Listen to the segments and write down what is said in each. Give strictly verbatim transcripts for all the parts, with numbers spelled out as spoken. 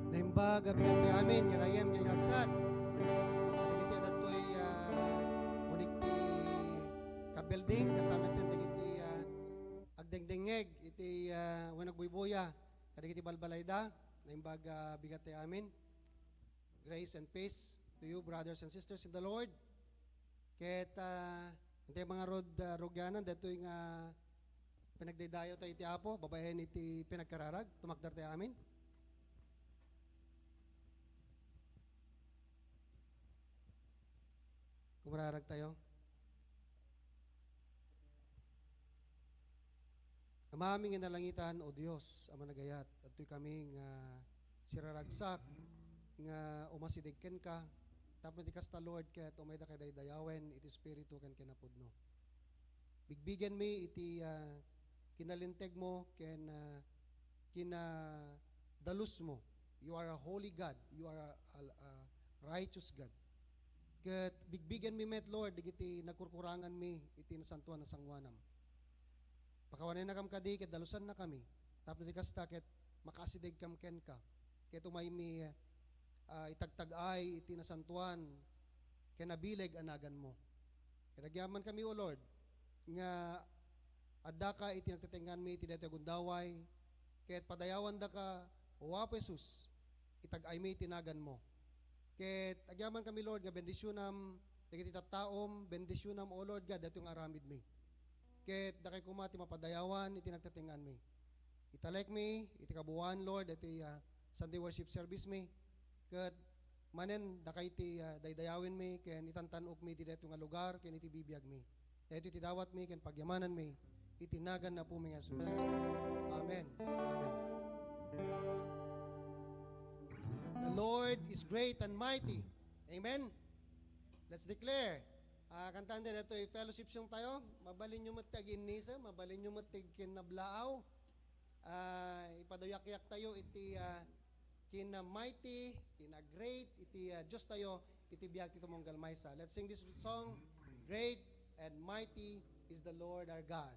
Naimbag a bigat ti amin nga gayyem ken kabsat. Kadagiti adtoy, ah, uneg ti kabuilding, kasta met dagiti, ah, agdengdengngeg iti, ah, wenno agbuybuya kadagiti balbalayda. Naimbag a bigat ti amin. Grace and peace to you, brothers and sisters in the Lord. Ket, ah, intay mga rod, ah, rugianan, daytoy nga pinagdaydayaw tayo iti Apo, babaen iti pinagkararag, tumakder tayo amin. Kumararag tayo. Ama mi nga nalangitan, O Dios a managayat, adtoy kami nga siraragsak nga umasideg kenka, tapno ti kasta, Lord, ket umayda kadaydayawen iti Espiritu ken kinapudno. Bigbigenmi iti, ah, kinalintegmo ken, ah, kinadalusmo. You are a holy God. You are a, a, a righteous God. Ket bigbigenmi met, Lord, dagiti nagkurkuranganmi iti nasantoan a sangoanam. Pakawanennakam kadi ket dalusannakami, tapno ti kasta ket makaasidegkam kenka, ket umaymi, ah, itagtag-ay iti nasantoan ken nabileg a naganmo. Ket agyamankami, O Lord, nga addaka iti nagtetengnganmi iti daytoy a gundaway, ket padayawandaka, O Apo Jesus, itag-aymi iti naganmo. Ket agyamankami, Lord, nga bendisionam dagiti tattaom, bendisionam, O Lord God, daytoy nga aramidmi. Ket dakay koma ti mapadayawan iti nagtetengnganmi. Italekmi iti kabuuan, Lord, daytoy, ah, Sunday worship service mi. Ket manen dakay ti, ah, daydayawenmi ken itantan-okmi iti daytoy nga lugar ken iti bibiagmi. Daytoy ti dawatmi ken pagyamananmi iti nagan ni Apomi nga Jesus. Amen. Amen. The Lord is great and mighty. Amen. Let's declare. Ah, kantaen tayo daytoy fellowship song tayo. Mabalinyo met ti aginnisa, mabalinyo met ti kinnablaaw. Ah, ipaduyakyak tayo iti, ah, kinamighty, kinagreat, iti, ah, Dios tayo, iti biag ti tumunggal maysa. Let's sing this song, Great and Mighty is the Lord our God.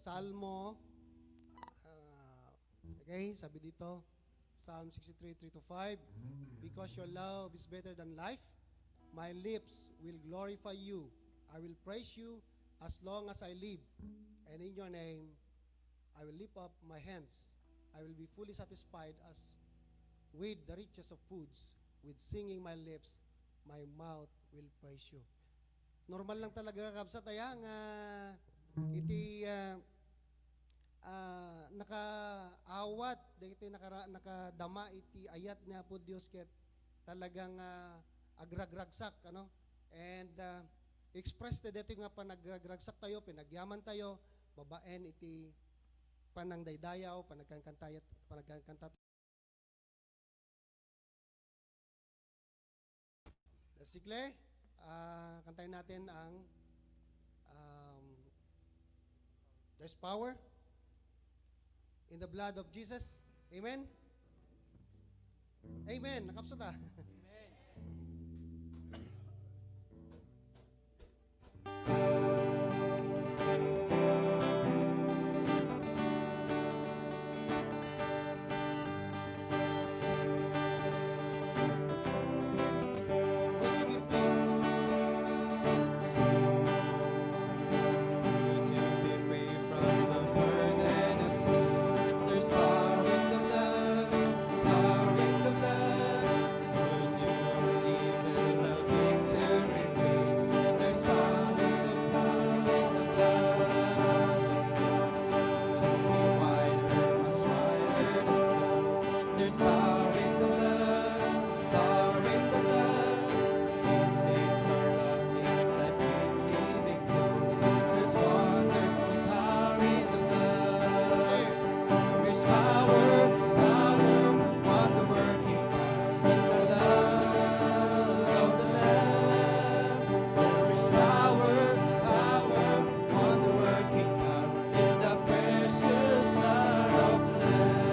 Salmo, ah, okay, sabi dito, Psalm sixty-three, three to five, "Because your love is better than life, my lips will glorify you. I will praise you as long as I live, and in your name I will lift up my hands. I will be fully satisfied as with the richest of foods. With singing my lips, my mouth will praise you." Normal lang talaga, kabsat, aya nga iti, ah, ah, nakaawat, dagiti nakara-, nakadama iti ayat ni Apo Dios ket talagang, ah, agragragsak, ano? And, ah, express ta dito nga panagragragsak tayo, pinagyaman tayo, babaen iti panangdaydayaw, panagkankanta, panagkankanta. Let's declare. Ah, kantahin natin ang, um, There's power in the blood of Jesus. Amen? Amen. Nakapsut, ah. There's power in the blood, power in the blood. Sin stains are lost, it's life giving flow. There's wonderful power in the blood. There is power, power, wonder working power in the blood of the Lamb. There is power, power, wonder working power in the precious blood of the Lamb.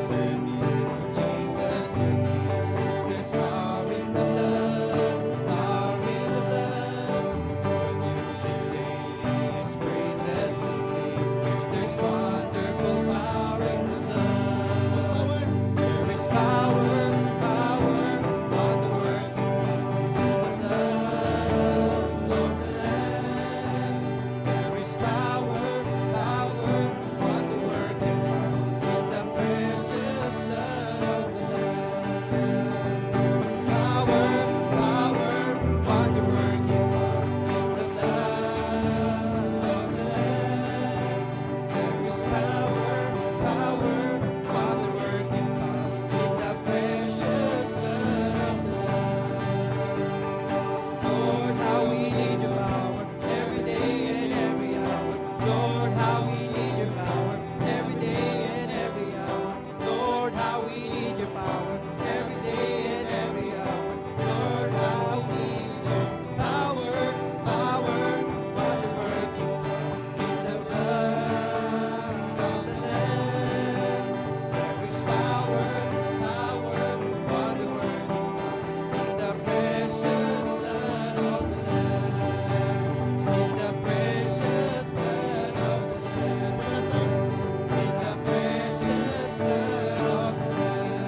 Service for Jesus your King. There's power in the blood, power in the blood. Would you live daily his praises to sing? There's wonderful power in the blood. There is power, power, wonder working power in the blood of the Lamb. There is power, power, wonder working power in the precious blood of the Lamb. Power, power, wonder working power in the blood of the Lamb. There is power, power, wonder working power in the precious blood of the Lamb. Lord, how we need your power every day and every hour. Lord, how we need your power every day and every hour. Lord, how we need your power every day and every hour. Lord, how we need your power, power, wonder working power in the blood of the Lamb. There is power, power, wonder working power in the precious blood of the Lamb. In the precious blood of the Lamb. One last time. In the precious blood of the Lamb.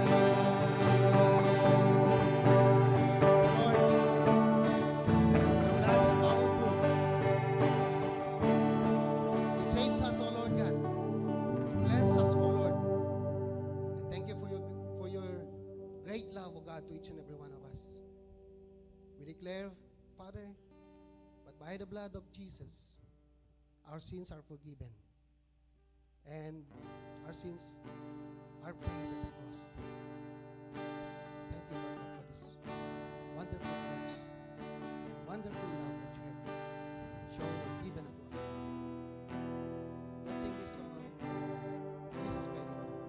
Yes, Lord. Your blood is powerful. It saves us, O Lord God. It cleanses us, O Lord. And thank you for your, for your great love, O God, to each and every one of us. We declare, Father, but by the blood of Jesus, our sins are forgiven. And our sins are paid at the cross. Thank you, Lord God, for this wonderful works, wonderful love that you have shown and given unto us. Let's sing this song, Jesus Paid It All.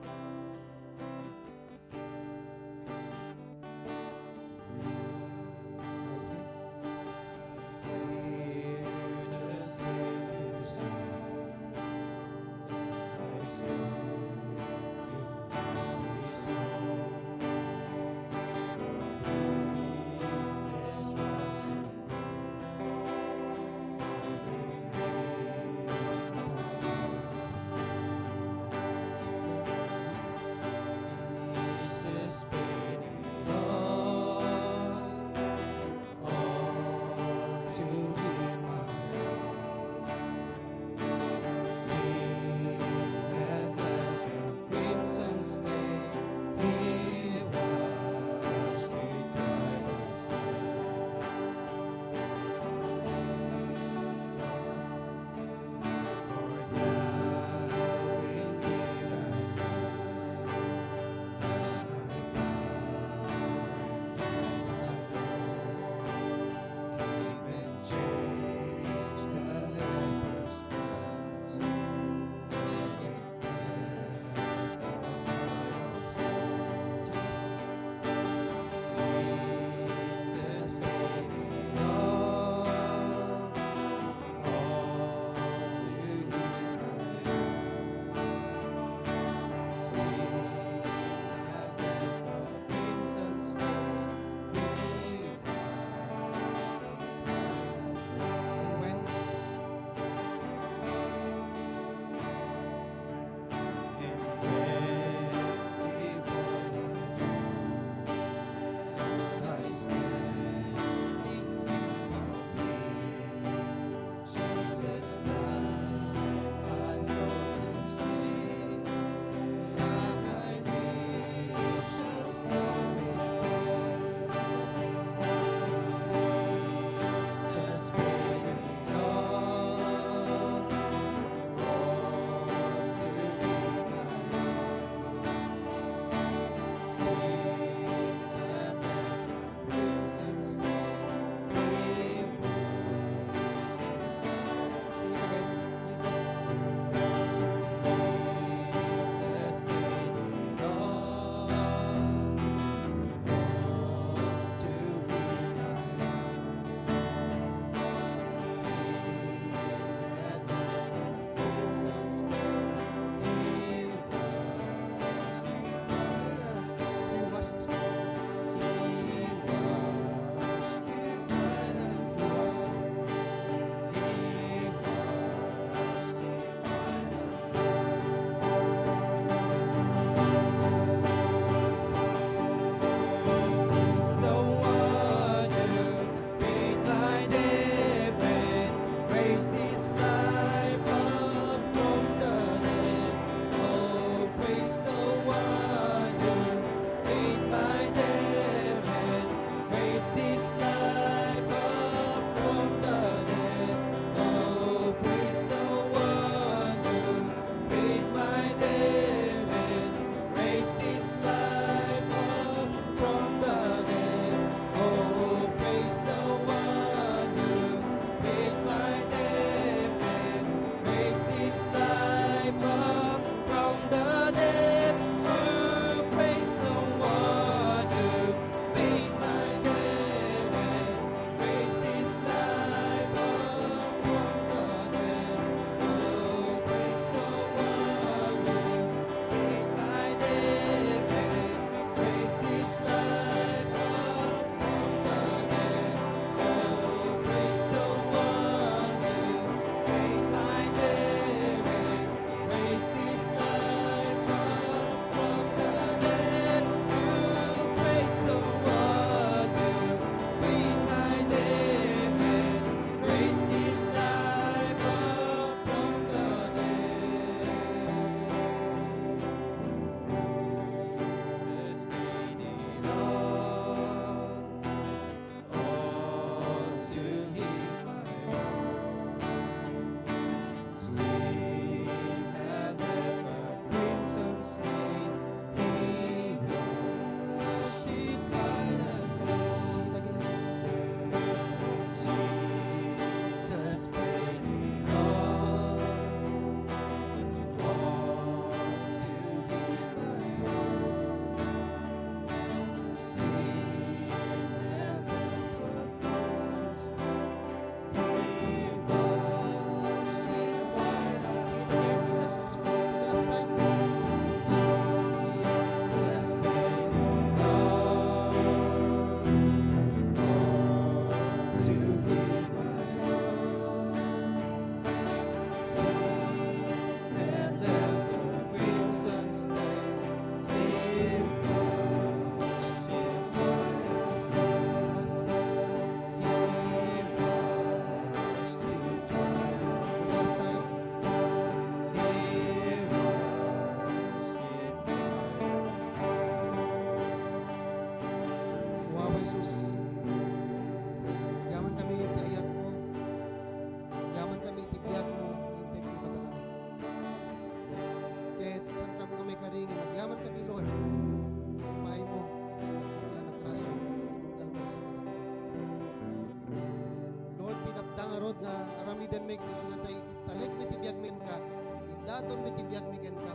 This life up from the dead. Oh, praise the one who paid my debt and raised this life up from the dead. Oh, praise the one who paid my debt and raised this life up from the dead. Oh, praise the one who paid my debt and raised this life up from the dead. Oh, praise the one who paid my debt and raised this life up from the dead. Oh, praise the one who paid my debt and raised this life up from the dead. Oh, praise the one who paid my debt and raised this life up from the dead. Jesus. Jesus paid it all. All to him I owe. Sin had left a crimson stain. He washed it white as snow. Sing it again. Jesus paid it all. All to him I owe. Sin had left a crimson stain. He washed it white as snow. Sing it again, Jesus. For the last time. Jesus paid it all. All to him I owe. Sin had left a crimson stain. He washed it white as snow. He washed it white as snow. He washed it white as snow. Apo Jesus, agyaman kami iti ayatmo. Agyaman kami iti biagmo, intay kami kadakami. Ket saan kami kami kari nga agyaman kami, Lord. Ipaaymo, iti pagkalan a grasya, tumunggal maysa kadakami. Lord, ti napda ngarud nga aramidenmi, ket isu dayta italekmi ti biagmi kenka, idatonmi ti biagmi kenka.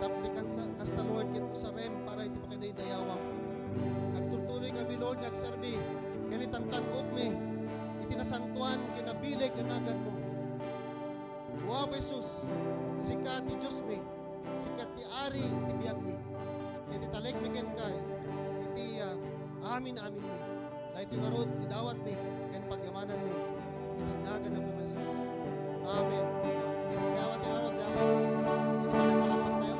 Tapno kas-, kasta, Lord, ket usarem para iti pakadaydayawam. Agtultuloy kami, Lord, nga agserbi ken itantan-ogmi iti nasantoan ken nabileg nga naganmo. O Apo Jesus, sika ti Diosmi, sika ti Ari iti biagmi. Ket italekmi kenka iti, ah, amin-aminmi. Daytoy ngarud ti dawatmi ken pagyamananmi iti nagan ni Apo Jesus. Amen. Amen. Dawat ti ngarud ni Apo Jesus. Iti pagpalakpak tayo.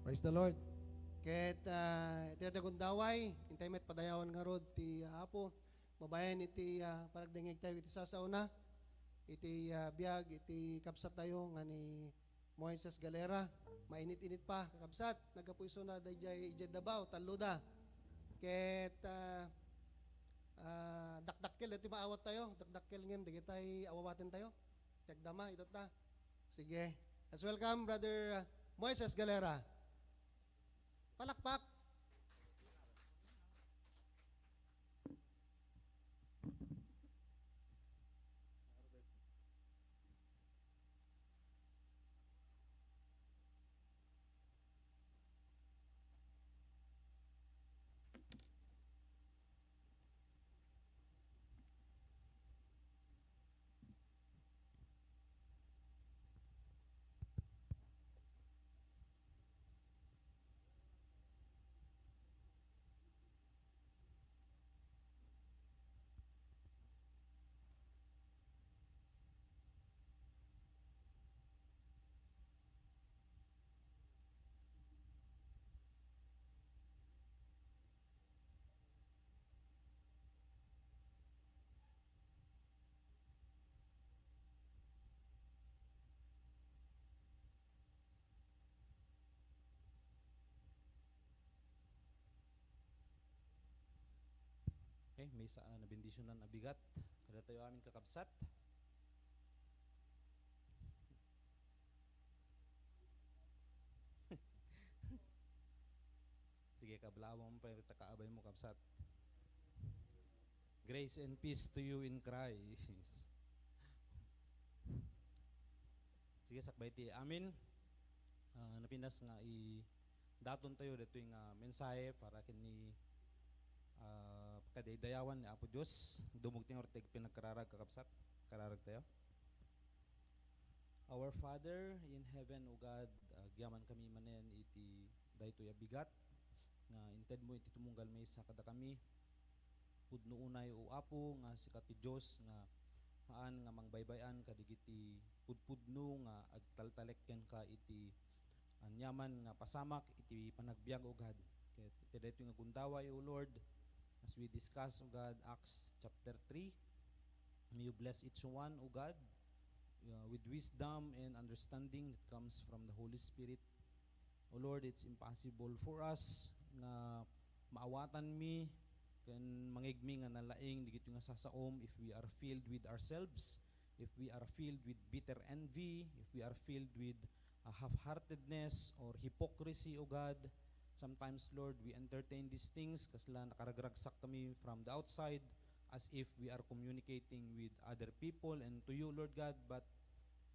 Praise the Lord. Ket, ah, iti gundaway, intay met padayawan ngarud ti, ah, Apo. Babaen iti, ah, panagdengngeg tayo iti sasaona, iti, ah, biag iti kabsat tayo nga ni Moises Galera. Mainit-init pa, kakabsat, naggapu isuna daydiay idiay Davao, talloda. Ket, ah, ah, dakdakkel daytoy maawat tayo, dakdakkel ngem dagitay awawaten tayo. Ti agdama, itatta. Sige. Let's welcome Brother, ah, Moises Galera. Palakpak. Maysa a nabendisionan a bigat kadatayo amin, kakabsat. Sige, kablaawam pay ta kaabay mo, kabsat. Grace and peace to you in Christ. Sige, sakbay ti amin. Ah, napinas nga i-, daton tayo ditoy nga mensahe para ken ni, ah, kadaydayawan ni Apo Dios. Dumog ti nga urteg pinagkararag, kakabsat. Kararag tayo. Our Father in heaven, O God, agyaman kami manen iti daytoy a bigat nga inted mo iti tumunggal maysa kadakami. Pudno unay, O Apo, nga sika ti Dios nga haan nga mangbaybay-an kadagiti pudpudno nga agtaltalek kenka iti aniaman nga pasamak iti panagbiag, O God. Ket iti daytoy nga gundaway, O Lord, as we discuss, O God, Acts chapter three, may you bless each one, O God, uh, with wisdom and understanding that comes from the Holy Spirit. O Lord, it's impossible for us nga maawatanmi ken mangegmi nga nalaing dagitoy nga sasaom if we are filled with ourselves, if we are filled with bitter envy, if we are filled with, uh, half-heartedness or hypocrisy, O God. Sometimes, Lord, we entertain these things kasla nakaragragsak kami from the outside as if we are communicating with other people and to you, Lord God, but,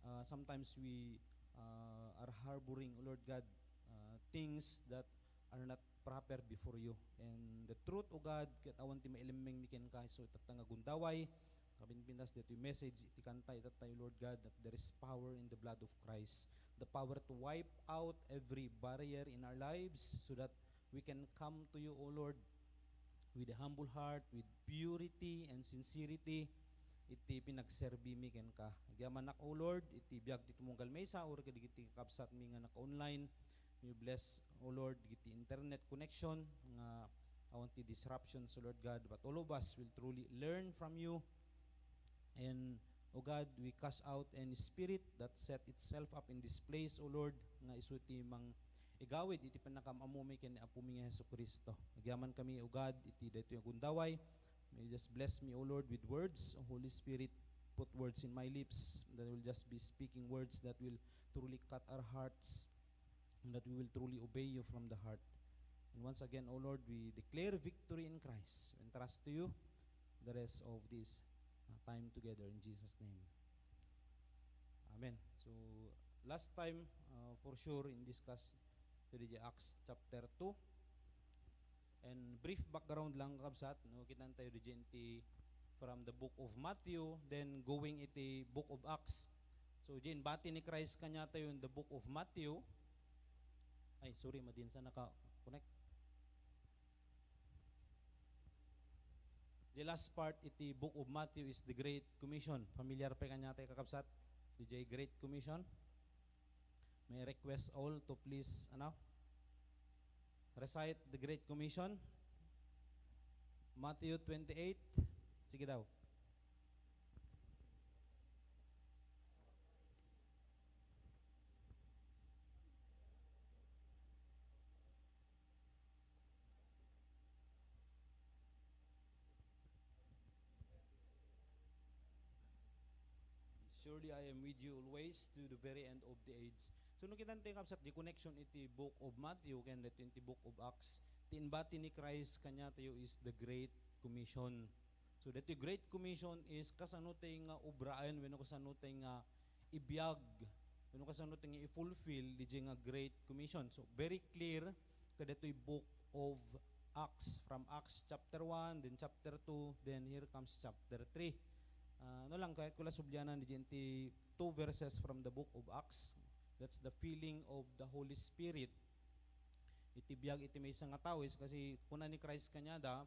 uh, sometimes we, uh, are harboring, O Lord God, uh, things that are not proper before you. And the truth, O God, ket awan ti mailemmengmi kenka isu itatta nga gundaway, kabinbinas ditoy message iti kanta itatta, Lord God, that there is power in the blood of Christ, the power to wipe out every barrier in our lives so that we can come to you, O Lord, with a humble heart, with purity and sincerity, iti pinagserbimi kenka. Agyamanak, O Lord, iti biag ti tumunggal maysa, uray kadagiti kakabsatmi nga naka-online, may you bless, O Lord, dagiti internet connection nga awan ti disruptions, O Lord God, but all of us will truly learn from you. And, O God, we cast out any spirit that set itself up in this place, O Lord, nga isu ti mang-igawid iti pannakaam-ammomi ken ni Apomi nga Jesu-Cristo. Agyaman kami, O God, iti daytoy a gundaway. May you just bless me, O Lord, with words. O Holy Spirit, put words in my lips that will just be speaking words that will truly cut our hearts and that we will truly obey you from the heart. And once again, O Lord, we declare victory in Christ. We entrust to you the rest of this, uh, time together in Jesus' name. Amen. So, last time, uh, for sure, in discuss to the Acts chapter two. And brief background lang, kakabsat, no, kitan tayo di dyan ti from the book of Matthew, then going iti book of Acts. So, diyan, bati ni Christ kanya tayo in the book of Matthew. Ay, sorry, madin sa naka-connect. The last part iti book of Matthew is the Great Commission. Familiar pa kanya tayo, kakabsat? Di jay Great Commission. May request all to please, ano? Recite the Great Commission. Matthew twenty-eight. Sige daw. Surely I am with you always to the very end of the age. So, no, kitan tayo, kabsat, di connection iti book of Matthew ken dito iti book of Acts. Ti inbati ni Christ kanya tayo is the Great Commission. So, dito Great Commission is kasano tayo nga obraen, wenno kasano tayo nga ibiag, wenno kasano tayo nga i-fulfill di nga Great Commission. So, very clear kadetoy book of Acts, from Acts chapter one, then chapter two, then here comes chapter three. Ah, no lang, kahit ko lang sublianan, di dyan ti two verses from the book of Acts. That's the filling of the Holy Spirit. Iti biag iti maysa nga tao, is kasi kuna ni Christ kanyada,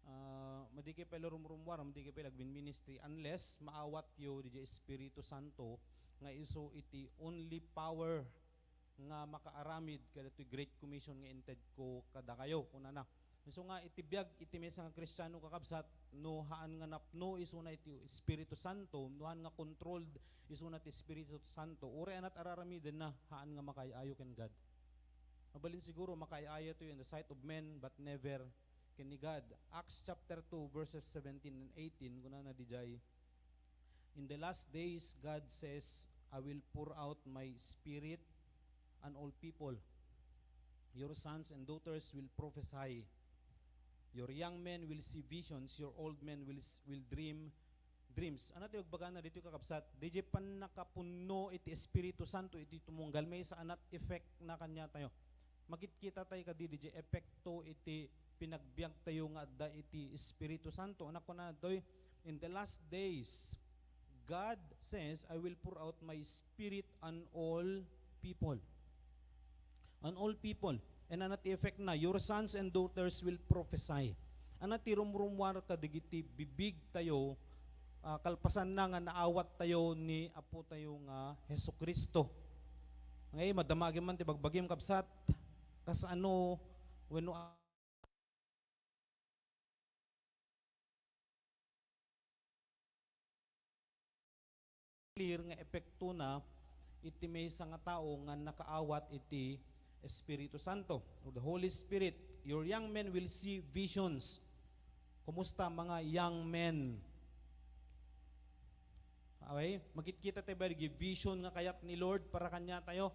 ah, madi kayo pay la rumrummuar, madi kayo pay la agmin-ministry unless maawatyo di Espiritu Santo nga isu iti only power nga makaaramid kadatoy Great Commission nga inted ko kadakayo, kunana. So nga, iti biag iti maysa nga Kristiano, kakabsat, no haan nga napno isuna iti Espiritu Santo, no haan nga controlled isuna ti Espiritu Santo, uray anat araramidenna, haan nga makaay-ayo ken God. Mabalin siguro makaay-ayo to in the sight of men, but never ken ni God. Acts chapter two, verses seventeen and eighteen, kunana didiay, "In the last days, God says, I will pour out my spirit on all people. Your sons and daughters will prophesy. Your young men will see visions, your old men will s-, will dream dreams." Ania ti ibagbagana ditoy, kakabsat? Didiay pannakapunno iti Espiritu Santo iti tumunggal, maysa a net effect na kaniatayo. Makitkita tayo kadi didiay epekto iti panagbiag tayo nga adda iti Espiritu Santo. Ania kunana ditoy, "In the last days, God says, I will pour out my spirit on all people." On all people. And ania ti effect na? "Your sons and daughters will prophesy." Ania ti rumrumuar kadagiti bibig tayo, ah, kalpasanna nga naawat tayo ni Apo tayo nga Jesu-Cristo? Ngay, madamagem man ti bagbagim, kabsat. Kasano, wenno, clear nga epektona iti maysa nga tao nga nakaawat iti Espiritu Santo or the Holy Spirit. "Your young men will see visions." Kumusta, mga young men? Okay? Makitkita tayo ba dagiti vision nga kayat ni Lord para kaniatayo?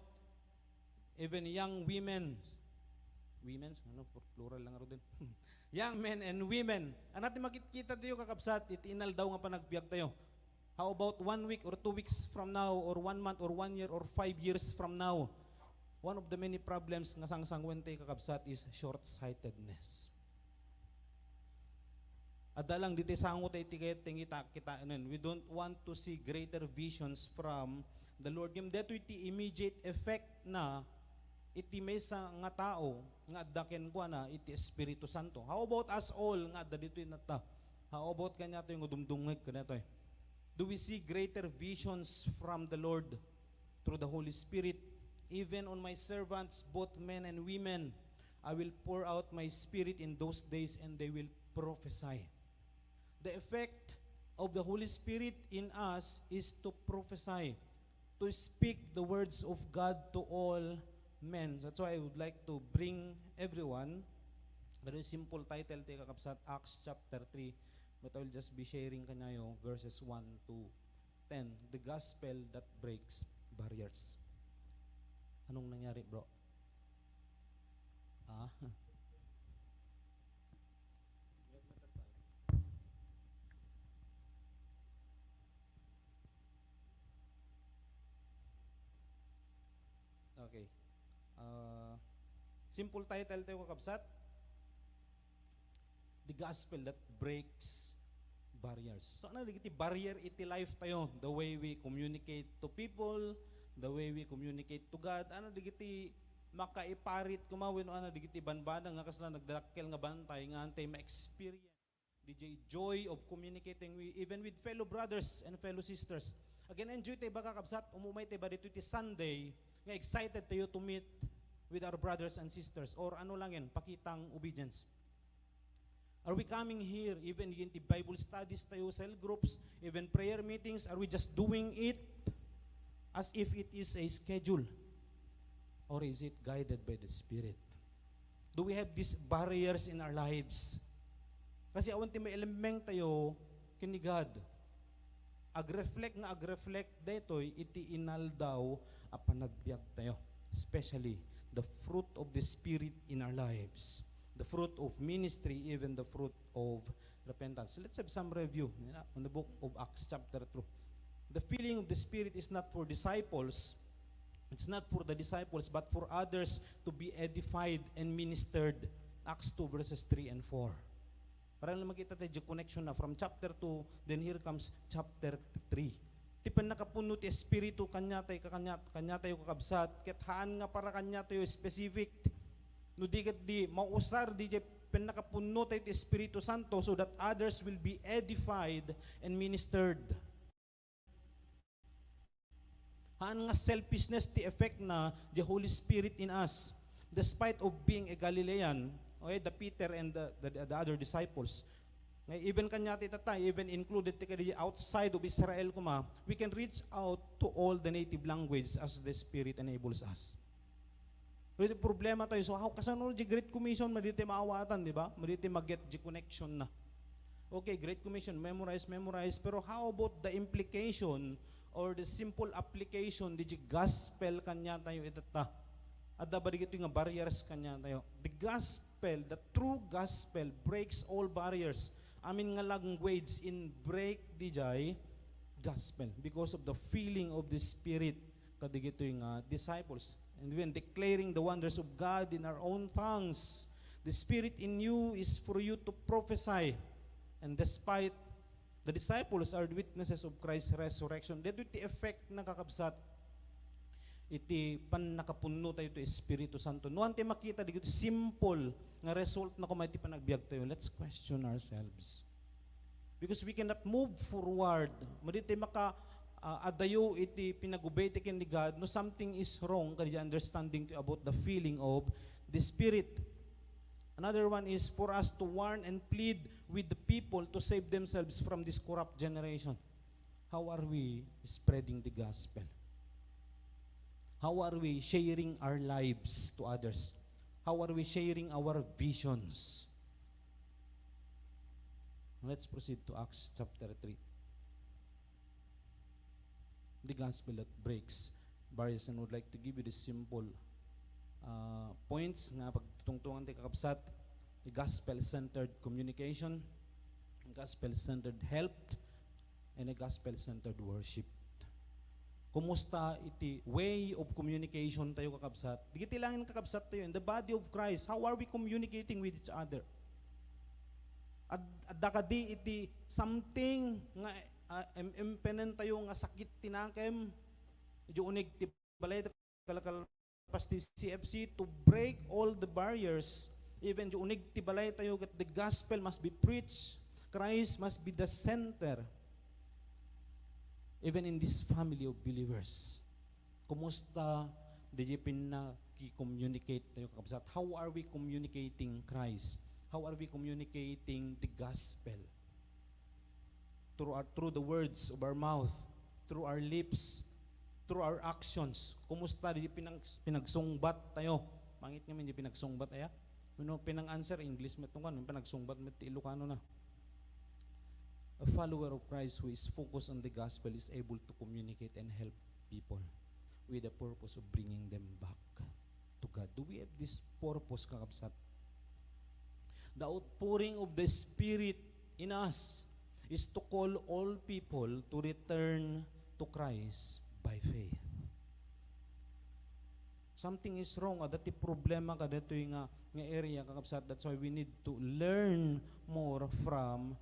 Even young women's. Women's? Ano? Plural lang aro din. Young men and women. Ania ti makitkita tayo, kakabsat, iti inaldaw nga panagbiag tayo? How about one week or two weeks from now, or one month or one year or five years from now? One of the many problems nga sangsanguen tayo, kakabsat, is short-sightedness. Adda lang ditoy sango tayo iti kayat tayo nga kita-, kitaen. We don't want to see greater visions from the Lord. Ngem daytoy ti immediate effect na iti maysa nga tao nga adda kenkuana iti Espiritu Santo. How about us all nga adda ditoy natta? How about kaniatoy nga dumdumngeg kaniatoy? Do we see greater visions from the Lord through the Holy Spirit? "Even on my servants, both men and women, I will pour out my spirit in those days, and they will prophesy." The effect of the Holy Spirit in us is to prophesy, to speak the words of God to all men. That's why I would like to bring everyone, very simple title ti, kakabsat, Acts chapter three, but I will just be sharing kaniayo verses one to ten, the gospel that breaks barriers. Anong nangyari, bro? Ah? Okay. Ah, simple title tayo, kakabsat. The gospel that breaks barriers. So, ania dagiti barrier iti life tayo? The way we communicate to people, the way we communicate to God. Ania dagiti makaiparit koma wenno ania dagiti banbanag nga kasla nagdadakkel nga bantay nga awan tayo ma-experience diay joy of communicating wi-, even with fellow brothers and fellow sisters. Again, enjoy tayo ba, kakabsat? Umumay tayo ba ditoy ti Sunday nga excited tayo to meet with our brothers and sisters? Or ano lang yan, pakitang obedience? Are we coming here, even in the Bible studies tayo, cell groups, even prayer meetings, are we just doing it as if it is a schedule? Or is it guided by the Spirit? Do we have these barriers in our lives? Kasi awan ti mailemmeng tayo ken ni God. Agreflect nga agreflect daytoy iti inaldaw a panagbiag tayo, especially the fruit of the Spirit in our lives, the fruit of ministry, even the fruit of repentance. Let's have some review, you know, on the book of Acts chapter two. The filling of the Spirit is not for disciples, it's not for the disciples, but for others to be edified and ministered. Acts two verses three and four. Para lang makita tayo di connection na from chapter two, then here comes chapter three. Ti pannakapunno ti Espiritu kaniatayo, kakaniat-, kaniatayo, kakabsat, ket haan nga para kaniatayo specific. No di ket di mausar diay pannakapunno tayo ti Espiritu Santo so that others will be edified and ministered. Haan nga selfishness ti effect na the Holy Spirit in us. Despite of being a Galilean, okay, the Peter and the, the, the other disciples, nga even kaniatayo tatta, even included ti kadi outside of Israel koma, we can reach out to all the native language as the Spirit enables us. Pero iti problema tayo, so how, kasano di Great Commission, madi ti maawatan, di ba? Madi ti ma-get di connection na. Okay, Great Commission, memorize, memorize. Pero how about the implication or the simple application di gospel kanya tayo itatta? Adda ba di nga barriers kanya tayo? The gospel, the true gospel breaks all barriers. Amin nga language in break di jay gospel because of the filling of the Spirit kadigitoy nga disciples. And when declaring the wonders of God in our own tongues, the Spirit in you is for you to prophesy. And despite the disciples are witnesses of Christ's resurrection. Dito iti effect na, kakabsat, iti pannakapunno tayo ti Espiritu Santo. No, ante makita di simple nga result na kuma iti panagbiag tayo. Let's question ourselves. Because we cannot move forward. Madi ti maka, ah, adayo iti pinagubay ti ken ni God no something is wrong kadi understanding to about the feeling of the Spirit. Another one is for us to warn and plead with the people to save themselves from this corrupt generation. How are we spreading the gospel? How are we sharing our lives to others? How are we sharing our visions? Let's proceed to Acts chapter three. The gospel that breaks barriers, and would like to give you the simple, uh, points nga pagtutungtungan ti, kakabsat: the gospel-centered communication, gospel-centered help, and a gospel-centered worship. Kumusta iti way of communication tayo, kakabsat? Digiti langin, kakabsat, tayo in the body of Christ. How are we communicating with each other? Ad-, adda kadi iti something nga, ah, em-, empenen tayo nga sakit ti nakem? Idiay uneg ti balay, kalkalpas ti C F C, to break all the barriers, even idiay uneg ti balay tayo, that the gospel must be preached, Christ must be the center, even in this family of believers. Kumusta diay pinaki-communicate tayo, kakabsat? How are we communicating Christ? How are we communicating the gospel? Through our, through the words of our mouth, through our lips, through our actions. Kumusta diay pinag-, pinagsungbat tayo? Pangit ngamin diay pinagsungbat, aya? Wenno pinang-answer, English met tungkan, pinagsungbat met ti Ilocano na. A follower of Christ who is focused on the gospel is able to communicate and help people with the purpose of bringing them back to God. Do we have this purpose, kakabsat? The outpouring of the Spirit in us is to call all people to return to Christ by faith. Something is wrong. Adda ti problema kadatoy nga, nga area, kakabsat. That's why we need to learn more from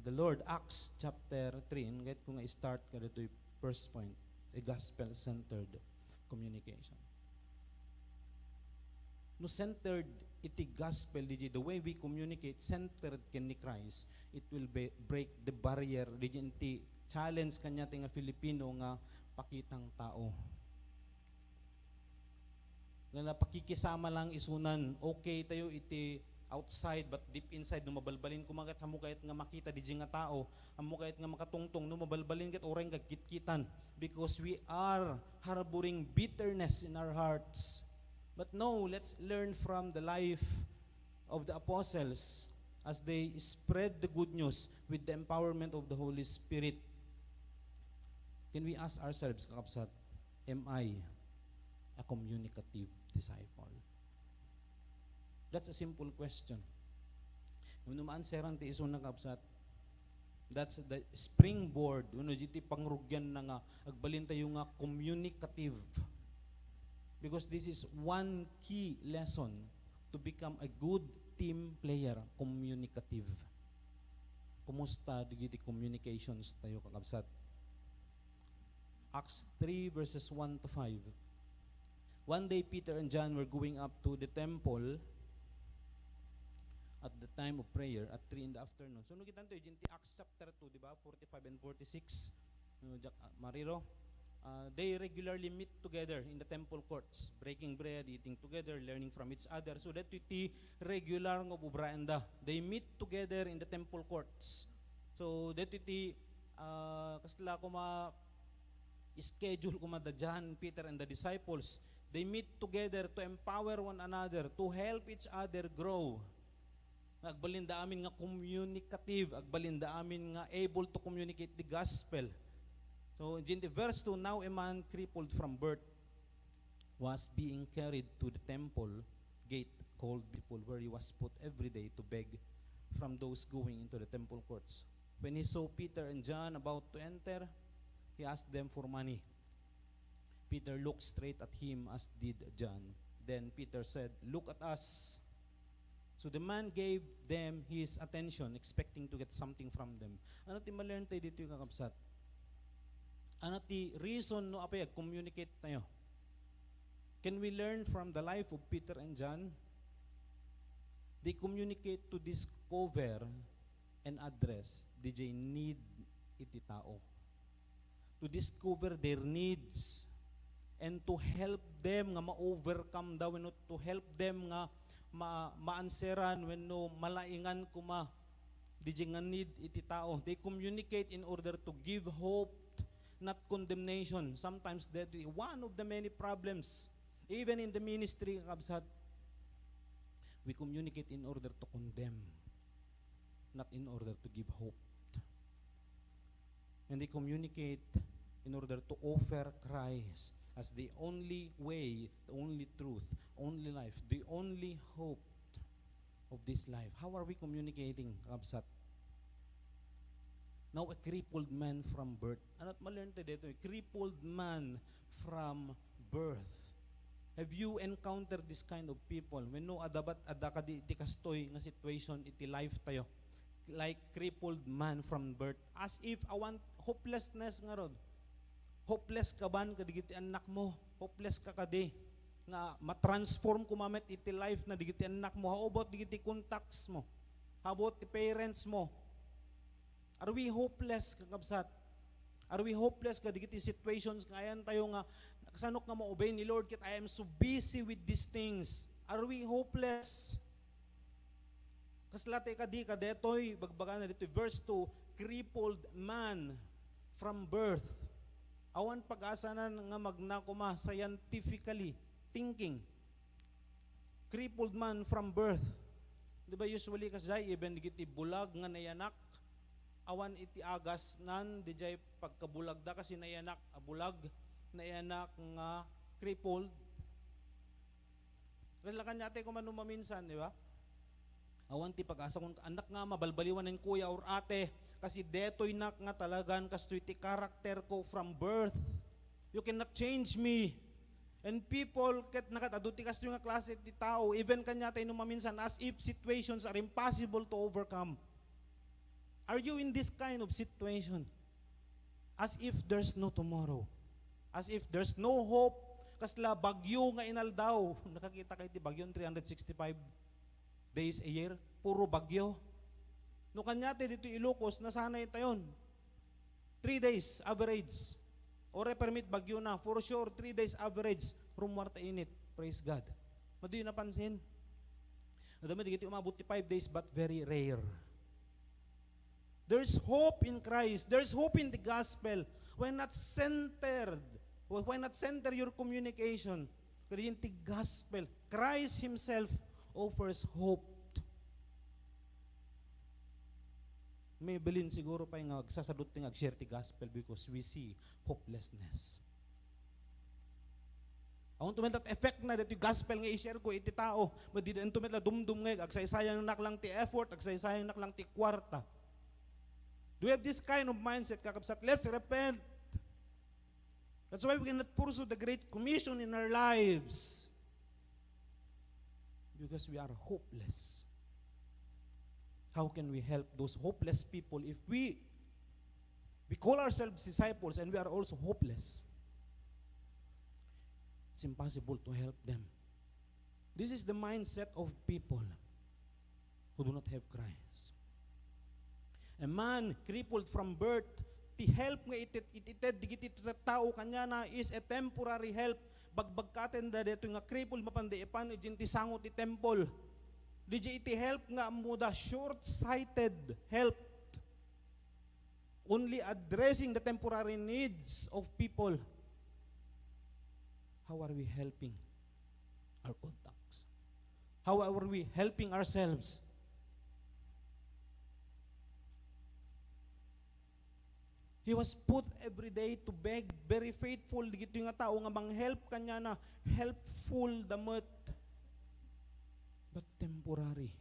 the Lord. Acts chapter three, ingget ko nga i-start kadatoy first point, a gospel-centered communication. No centered iti gospel, diay the way we communicate, centered ken ni Christ, it will be, break the barrier, diay iti challenge kaniatayo nga Filipino nga pakitang tao. Nga napakikisama lang isunan, okay tayo iti outside, but deep inside, no mabalbalin koma ket, ammok kayat nga makita diay nga tao, ammok kayat nga makatungtong, no mabalbalin ket uray nga agkitkitan, because we are harboring bitterness in our hearts. But no, let's learn from the life of the apostles as they spread the good news with the empowerment of the Holy Spirit. Can we ask ourselves, kakabsat, am I a communicative disciple? That's a simple question. No ma-answeran ti isuna, kakabsat, that's the springboard, wenno diay ti pangrugianna nga agbalintayo nga communicative. Because this is one key lesson to become a good team player, communicative. Kumusta diay communications tayo, kakabsat? Acts three verses one to five. One day, Peter and John were going up to the temple at the time of prayer at three in the afternoon. So, no, kitanto, diay Acts chapter two, di ba? Forty-five and forty-six. No, Jack, ah, Mariro. Ah, they regularly meet together in the temple courts, breaking bread, eating together, learning from each other. So, daytoy ti regular nga ubraenda. They meet together in the temple courts. So, daytoy ti, ah, kasla koma schedule koma da John, Peter, and the disciples. They meet together to empower one another, to help each other grow. Nga agbalinda amin nga communicative, agbalinda amin nga able to communicate the gospel. So, in the verse two, now a man crippled from birth was being carried to the temple gate called Beautiful, where he was put every day to beg from those going into the temple courts. When he saw Peter and John about to enter, he asked them for money. Peter looked straight at him, as did John. Then Peter said, "Look at us." So the man gave them his attention, expecting to get something from them. Ano ti ma-learn tayo dito, kakabsat? Ano ti reason no apay ag-communicate tayo? Can we learn from the life of Peter and John? They communicate to discover and address D J need iti tao. To discover their needs and to help them nga ma-overcome da wenno to help them nga ma-, maanseran wenno malaingan koma D J nga need iti tao. They communicate in order to give hope, not condemnation. Sometimes that one of the many problems, even in the ministry, kakabsat, we communicate in order to condemn, not in order to give hope. And they communicate in order to offer Christ as the only way, the only truth, only life, the only hope of this life. How are we communicating, kakabsat? Now, a crippled man from birth. Ano ti ma-learn tayo dito? A crippled man from birth. Have you encountered this kind of people? Wenno, adda bat, adda kadi iti kastoy nga situation iti life tayo. Like crippled man from birth. As if awan hopelessness ngarud. Hopeless ka ban kadagiti annak mo. Hopeless ka kadi nga ma-transform koma met iti life na dagiti annak mo. How about dagiti contacts mo? How about the parents mo? Are we hopeless, kakabsat? Are we hopeless kadagiti situations nga ayan tayo nga, "Kasano nga ma-obey ni Lord ket I am so busy with these things?" Are we hopeless? Kasla ti kadi kadetoy, bagbagana ditoy verse two, crippled man from birth. Awan pag-asanan nga magna koma scientifically thinking. Crippled man from birth. Di ba usually kasjay, even dagiti bulag nga nayanak, awan iti agasnan, dijay pagkabulagda kasi nayanak a bulag, nayanak nga crippled. Kasla kaniate koma no maminsan, di ba? Awan ti pag-asa kun annak nga mabalbaliwan ni kuya or ate, kasi detoy nak nga talagan kastoy ti karakter ko from birth. You cannot change me. And people, ket nakat-adu ti kastoy nga klase ti tao, even kaniate no maminsan, as if situations are impossible to overcome. Are you in this kind of situation? As if there's no tomorrow. As if there's no hope. Kasla bagyo nga inaldaw. Nakakita kayo ti bagyo, three hundred sixty-five days a year? Puro bagyo. No kaniate ditoy Ilocos, nasanay tayon. Three days average. Uray permit bagyo na, for sure, three days average, rummuar ta init. Praise God. Madi napansin? Nadama dagiti umabot ti five days, but very rare. There's hope in Christ. There's hope in the gospel. Why not centered? Why not center your communication kadagiti gospel? Christ Himself offers hope. Mabalin siguro pay nga agsasadut ti nga ag-share ti gospel because we see hopelessness. Awan to met la effect na ditoy gospel nga i-share ko iti tao. Madi daytoy met la dumdumngeg, agsaysayangnak lang ti effort, agsaysayangnak lang ti kuarta. Do we have this kind of mindset, kakabsat? Let's repent. That's why we cannot pursue the Great Commission in our lives. Because we are hopeless. How can we help those hopeless people if we, we call ourselves disciples and we are also hopeless? It's impossible to help them. This is the mindset of people who do not have Christ. A man crippled from birth, ti help nga iti-, itited digiti tao kaniana is a temporary help. Bagbagkaten da daytoy nga crippled, mapanda ipan iti sango ti temple. Diay iti help nga ammoda, short-sighted help. Only addressing the temporary needs of people. How are we helping our contacts? How are we helping ourselves? He was put every day to beg, very faithful dagitoy nga tao nga mang-help kaniana, helpful da met, but temporary.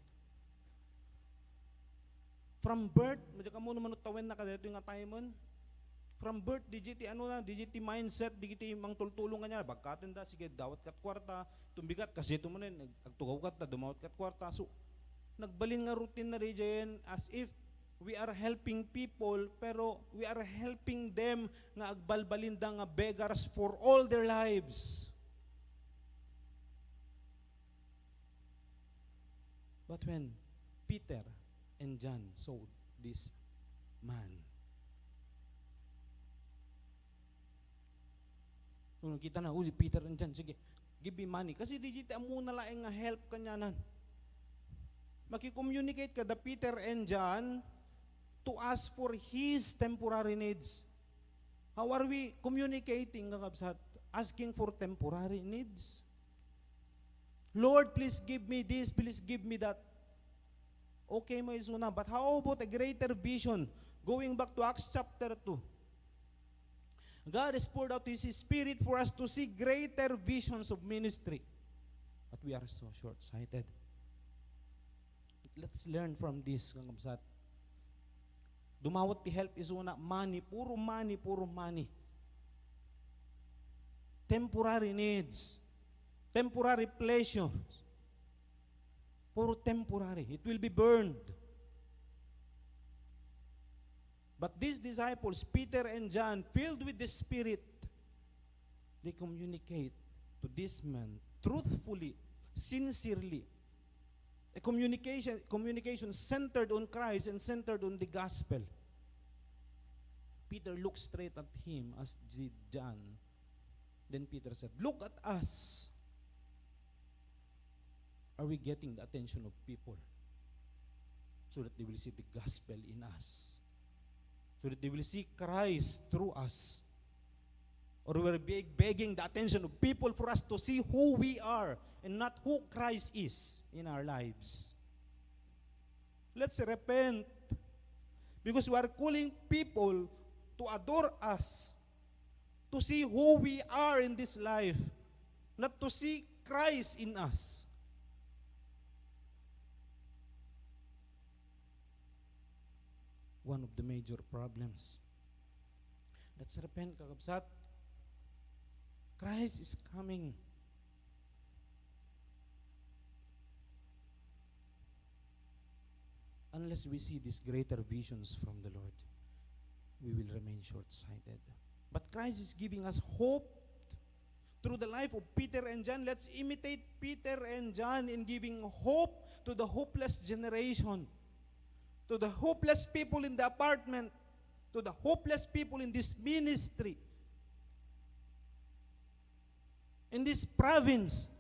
From birth, madya kamo no mano tawenna kadaytoy nga timen. From birth, dagiti ano na, dagiti mindset, dagiti mangtultulong kaniana, bagkaten da, sige, dawat kat kuarta, tumbigat, kasi ito manen, ag-, agtugaw kat ta, dumawat kat kuarta. So, nagbalin nga routine na diay as if we are helping people, pero we are helping them nga agbalbalinda nga beggars for all their lives. But when Peter and John saw this man, kung nakita na, "Uy, Peter and John, sige, give me money." Kasi dagiti ammona laeng nga help kanianan. Maki-communicate kada Peter and John to ask for his temporary needs. How are we communicating, kakabsat? Asking for temporary needs? "Lord, please give me this, please give me that." Okay mo isuna, but how about a greater vision? Going back to Acts chapter two, God has poured out His Spirit for us to see greater visions of ministry. But we are so short-sighted. Let's learn from this, kakabsat. Dumawat ti help isuna, money, puro money, puro money. Temporary needs, temporary pleasures, puro temporary. It will be burned. But these disciples, Peter and John, filled with the Spirit, they communicate to this man truthfully, sincerely. A communication, communication centered on Christ and centered on the gospel. Peter looked straight at him, as did John. Then Peter said, "Look at us." Are we getting the attention of people so that they will see the gospel in us, so that they will see Christ through us? Or we're beg-, begging the attention of people for us to see who we are and not who Christ is in our lives? Let's repent, because we are calling people to adore us, to see who we are in this life, not to see Christ in us. One of the major problems. Let's repent, kakabsat. Christ is coming. Unless we see these greater visions from the Lord, we will remain short-sighted. But Christ is giving us hope through the life of Peter and John. Let's imitate Peter and John in giving hope to the hopeless generation, to the hopeless people in the apartment, to the hopeless people in this ministry, in this province.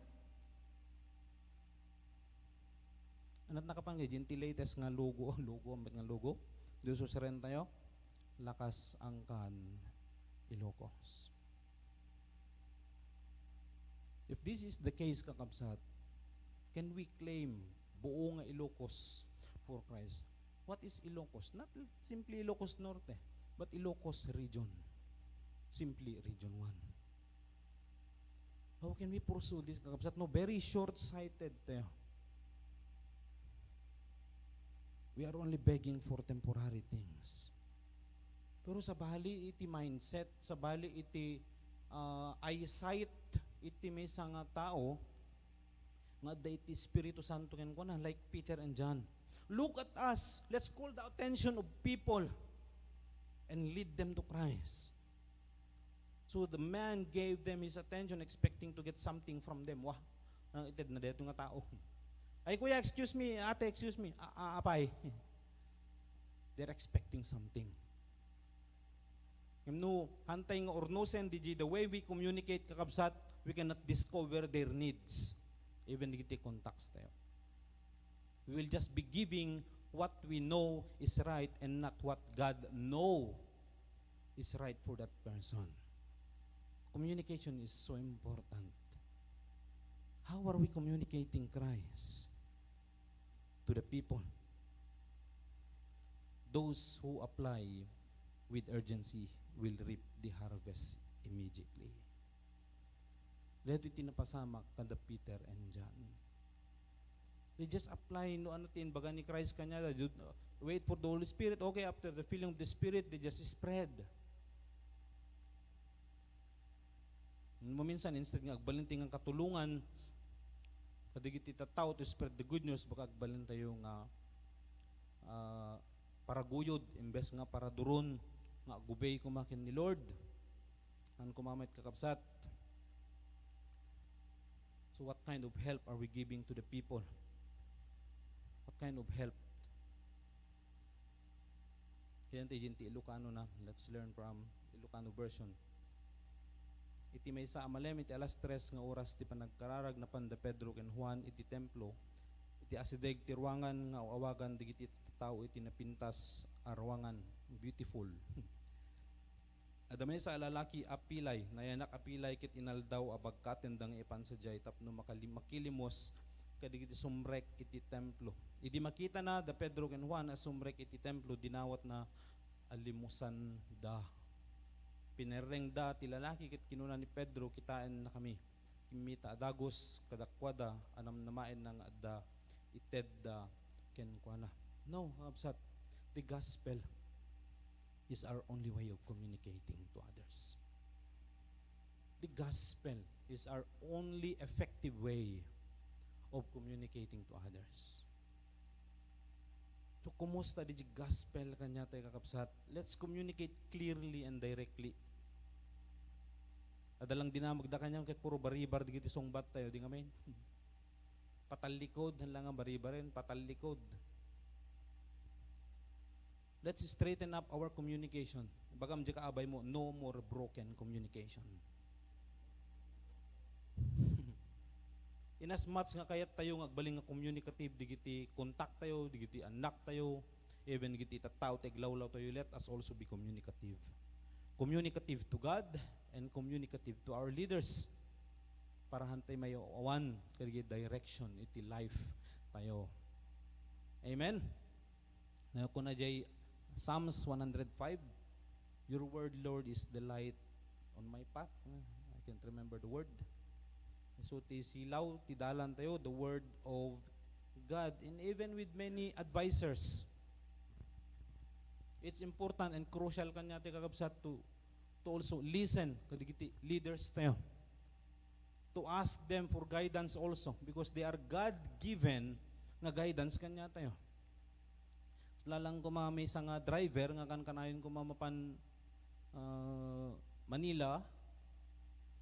Anat nakapanggay, diyan ti latest nga logo, logo, ambet nga logo. Diyo suseren tayo, lakas angkan Ilocos. If this is the case, kakabsat, can we claim buo nga Ilocos for Christ? What is Ilocos? Not simply Ilocos Norte, but Ilocos region. Simply Region one. How can we pursue this, kakabsat? No, very short-sighted tayo. We are only begging for temporary things. Pero sabali iti mindset, sabali iti, ah, eyesight iti maysa nga tao nga adda iti Espiritu Santo kenkuana, like Peter and John. Look at us. Let's call the attention of people and lead them to Christ. So the man gave them his attention, expecting to get something from them. Wah, nang ited na deto nga tao. "Ay, kuya, excuse me. Ate, excuse me." "A-, a-, apay." They're expecting something. Ngem no, hantay nga urnosen, diay the way we communicate, kakabsat, we cannot discover their needs. Even dagiti contacts tayo. We will just be giving what we know is right and not what God know is right for that person. Communication is so important. How are we communicating Christ to the people? Those who apply with urgency will reap the harvest immediately. Daytoy ti napasamak kada Peter and John. They just apply no ano ti imbaga ni Christ kaniada. Wait for the Holy Spirit. Okay, after the filling of the Spirit, they just spread. Maminsan, instead nga agbalin tayo nga katulongan kadagiti tattao to spread the good news, baka agbalin tayo nga, ah, paraguyod imbes nga paraduron nga agubay koma ken ni Lord. Haan koma met, kakabsat. So what kind of help are we giving to the people? What kind of help? Kaya ti, ti Ilocano na. Let's learn from Ilocano version. Iti maysa a malem, iti alas tres nga oras ti panagkararag, napan da Pedro ken Juan iti templo, iti asideg ti ruangan nga aw-awagan dagiti tattao iti napintas a ruangan. Beautiful. Adda maysa a lalaki a pilay, nayanak a pilay ket inaldaw a bagkatenda nga ipan sadiay tapno makali-, makilimos kadagiti sumrek iti templo. Idi makitana da Pedro ken Juan a sumrek iti templo, dinawatna a limusanda. Pinerrengda ti lalaki ket kinuna ni Pedro, "Kitaennakami." Kimmita a dagus kadakuada a namnamaenna nga adda itedda kenkuana. No, kakabsat, the gospel is our only way of communicating to others. The gospel is our only effective way of communicating to others. So, kumusta di gospel kaniatayo, kakabsat? Let's communicate clearly and directly. Adda lang dinamagda kaniam ket puro baribar dagiti sungbat tayo, di ngamin? Patallikod, haan lang nga baribaren, patallikod. Let's straighten up our communication. Ibagam di kaabay mo, no more broken communication. In as much nga kayat tayo nga agbalin nga communicative digiti kontak tayo, digiti annak tayo, even digiti tattao ti aglawlaw tayo, let us also be communicative. Communicative to God and communicative to our leaders. Para haan tayo mayawan kadagiti direction iti life tayo. Amen? Kuna jay Psalms one hundred five, "Your word, Lord, is the light on my path." Ah, I can't remember the word. So, ti silaw ti dalan tayo, the word of God, and even with many advisors, it's important and crucial kaniatayo, kakabsat, to, to also listen kadagiti leaders tayo, to ask them for guidance also, because they are God-given nga guidance kaniatayo. Lalang koma maysa nga driver nga kankanayon koma mapan, ah, Manila,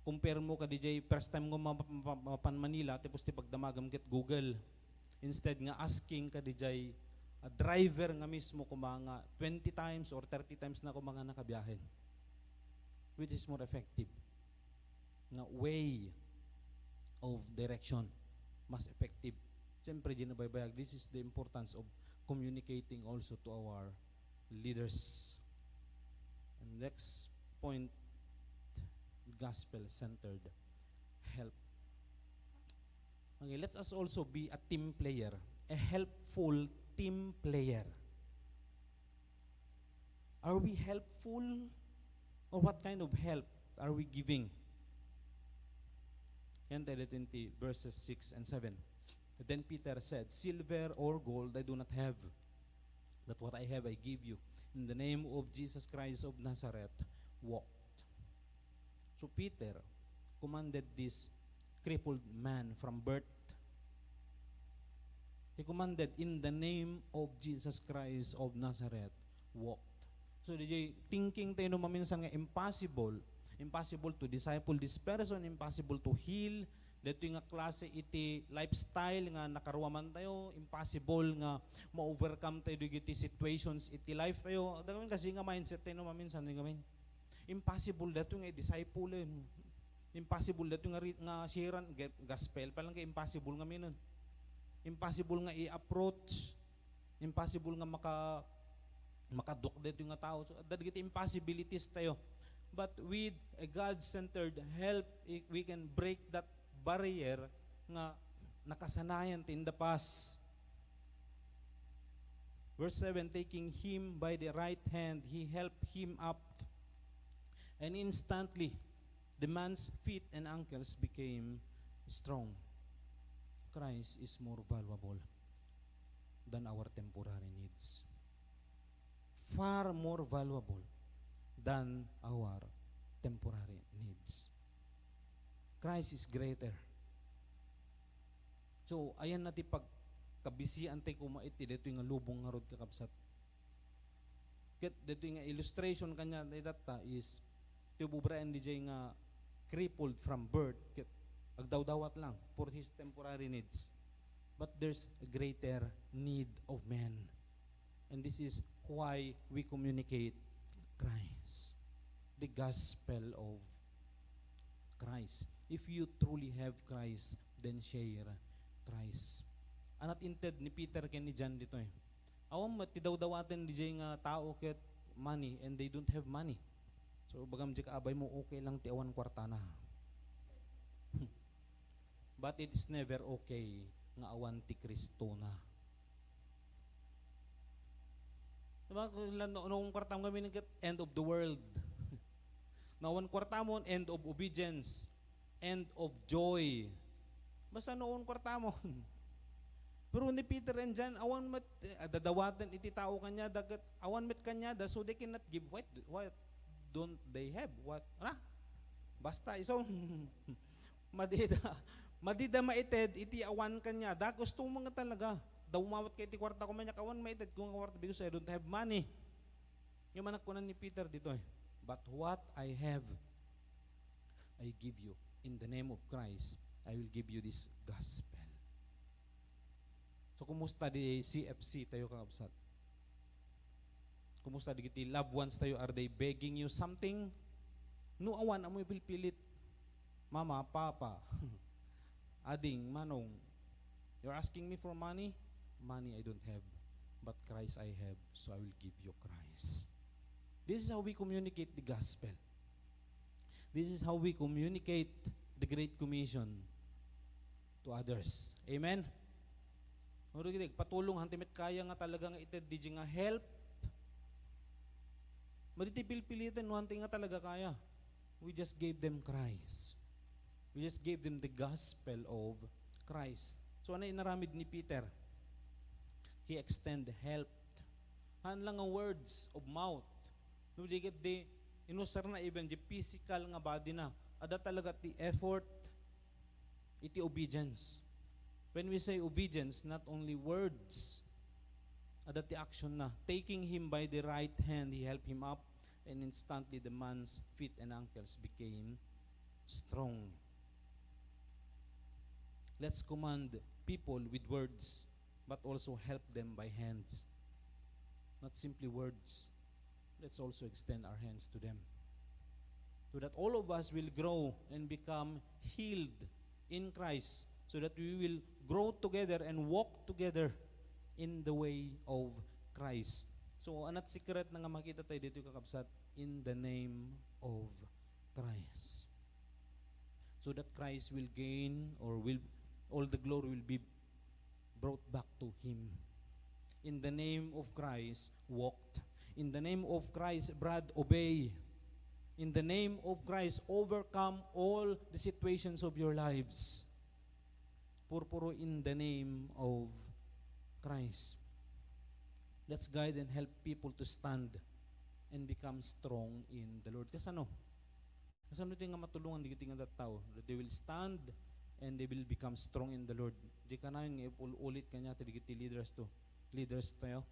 compare mo kadi jay first time nga ma-, ma-, mapan Manila, tapos ti pagdamagam ket Google. Instead nga asking kadi jay, ah, driver nga mismo koma nga twenty times or thirty times na koma nga nakabiyahe. Which is more effective nga way of direction, mas effective. Siyempre, di nabaybayag, this is the importance of communicating also to our leaders. And next point, gospel-centered help. Okay, let us also be a team player, a helpful team player. Are we helpful? Or what kind of help are we giving? Yan tayo dito in the verses six and seven. Then Peter said, "Silver or gold I do not have, but what I have I give you. In the name of Jesus Christ of Nazareth, walk." So Peter commanded this crippled man from birth. He commanded, "In the name of Jesus Christ of Nazareth, walk." So, di jay thinking tayo no maminsan nga impossible, impossible to disciple this person, impossible to heal, daytoy nga klase iti lifestyle nga nakaruaman tayo, impossible nga ma-overcome tayo dagiti situations iti life tayo. Adda ngamin kasi nga mindset tayo no maminsan, di ngamin. Impossible daytoy nga i-disciple, eh. Impossible daytoy nga ri-, nga sharean, ga-, gospel pa lang kay impossible nga minun. Impossible nga i-approach, impossible nga maka-, makaduk daytoy nga tao. So, adda dagiti impossibilities tayo. But with a God-centered help, i-, we can break that barrier nga nakasanayan ti in the past. Verse seven, "Taking him by the right hand, he helped him up, and instantly the man's feet and ankles became strong." Christ is more valuable than our temporary needs. Far more valuable than our temporary needs. Christ is greater. So, ayanna ti pagkabisian tayo koma iti daytoy nga lubong ngarud, kakabsat. Ket daytoy nga illustration kaniatayo tatta is ti ububraen diay nga crippled from birth, ket agdawdawat lang for his temporary needs. But there's a greater need of man. And this is why we communicate Christ, the gospel of Christ. If you truly have Christ, then share Christ. Anat inted ni Peter ken ni John ditoy. Awan met ti dawdawaten diay nga tao ket money, and they don't have money. So, bagam diay kaabay mo, okay lang ti awan kwartana. But it's never okay nga awan ti Kristona. Diba? Kung lan-, no, no kwartam kami ng end of the world. No awan kwartamon, end of obedience, end of joy. Basta no awan kwartamon. Pero ni Peter and John, awan met, eh, dadawaten iti tao kaniada, ket awan met kaniada, so they cannot give. What, what don't they have? What? Ala? Basta iso. Madida, madida maited iti awan kaniada. Gusto mo nga talaga. Daw umawat ka iti kwarta ko, maniak, awan maited ko nga kwarta because I don't have money. Nga managkunan ni Peter ditoy, "But what I have, I give you. In the name of Christ, I will give you this gospel." So, kumusta di C F C tayo, kakabsat? Kumusta dagiti loved ones tayo? Are they begging you something? No awan, ammo ipilpilit. Mama, Papa, Ading, Manong, you're asking me for money? Money I don't have, but Christ I have, so I will give you Christ. This is how we communicate the gospel. This is how we communicate the Great Commission to others. Amen? Ngarud, agpatulong, hantay met kaya nga talaga nga ited diay nga help. Madi ti pilpiliten, no hantay nga talaga kaya. We just gave them Christ. We just gave them the gospel of Christ. So, ano inaramid ni Peter? He extend help. Haan lang nga words of mouth. No, di ket di, inusarna even di physical nga body na. Adda talaga ti effort iti obedience. When we say obedience, not only words, adda ti action na. Taking him by the right hand, he helped him up, and instantly the man's feet and ankles became strong. Let's command people with words, but also help them by hands. Not simply words. Let's also extend our hands to them. So that all of us will grow and become healed in Christ. So that we will grow together and walk together in the way of Christ. So, anat secret na nga makita tayo dito, kakabsat, in the name of Christ. So that Christ will gain, or will, all the glory will be brought back to Him. In the name of Christ, walked. In the name of Christ, Brad, obey. In the name of Christ, overcome all the situations of your lives. Purpuro in the name of Christ. Let's guide and help people to stand and become strong in the Lord. Kasano? Kasano ti nga matulongan dagiti nga tattao? That they will stand and they will become strong in the Lord. Di kanayon nga ipul-ulit kaniata dagiti leaders to, leaders tayo,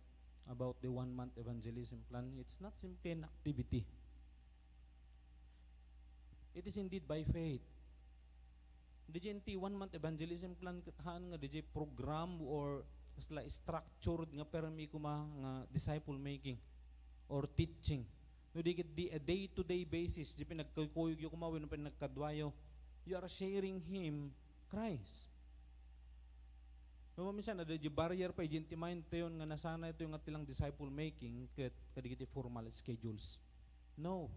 about the one-month evangelism plan. It's not simply an activity. It is indeed by faith. Diay iti one-month evangelism plan ket haan nga diay program or kasla structured nga permi koma nga disciple making or teaching. No di ket di a day-to-day basis, di pinagkuykuyogyo koma wenno pinagkaduayo, you are sharing Him, Christ. No, maminsan, adda diay barrier pay diay ti mind tayo nga nasanay tayo nga ti lang disciple making ket kadagiti formal schedules. No.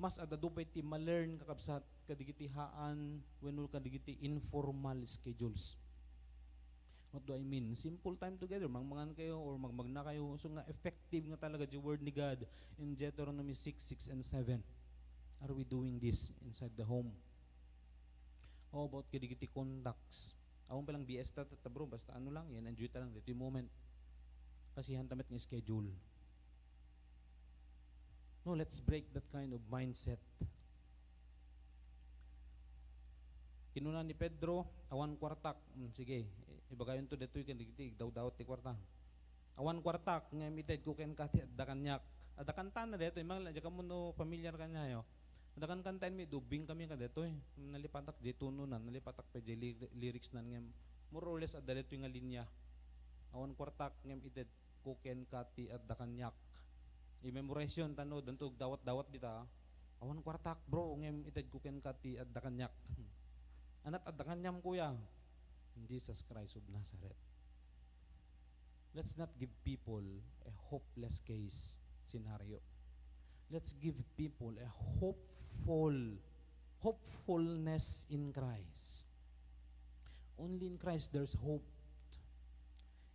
Mas adda pay ti ma-learn, kakabsat, kadigiti haan wenno kadigiti informal schedules. What do I mean? Simple time together, mangmangan kayo or magmagna kayo. So nga effective nga talaga the word ni God in Deuteronomy six, six and seven. Are we doing this inside the home? How about kadigiti contacts? Awan pa lang B S ta, ta, bro, basta ano lang, yan, enjoy ta lang, dito yung moment. Kasi hanta met nga schedule. No, let's break that kind of mindset. Kinuna ni Pedro, "Awan kuartak." Hmm, sige, i-, ibagayon to detoy ken dagiti igdawdawat ti kuarta. "Awan kuartak, ngem itedko kenka ti adda kaniak." Adda kantana detoy, mang, diak ammo no familiar kaniayo. Adda kan-, kantaen mi, dubbing kami kadetoy. Nalipatak di tono na, nalipatak pa di ly-, lyrics na ngem more or less adda detoy nga linya. "Awan kuartak, ngem ited-, ko kenka ti adda kaniak." I-memorization ta no, dantog dawat-dawat dita. "Awan kuartak, bro, ngem itedko kenka ti adda kaniak." Anat adda kaniam, kuya? Jesus Christ of Nazareth. Let's not give people a hopeless case scenario. Let's give people a hopeful, hopefulness in Christ. Only in Christ there's hope.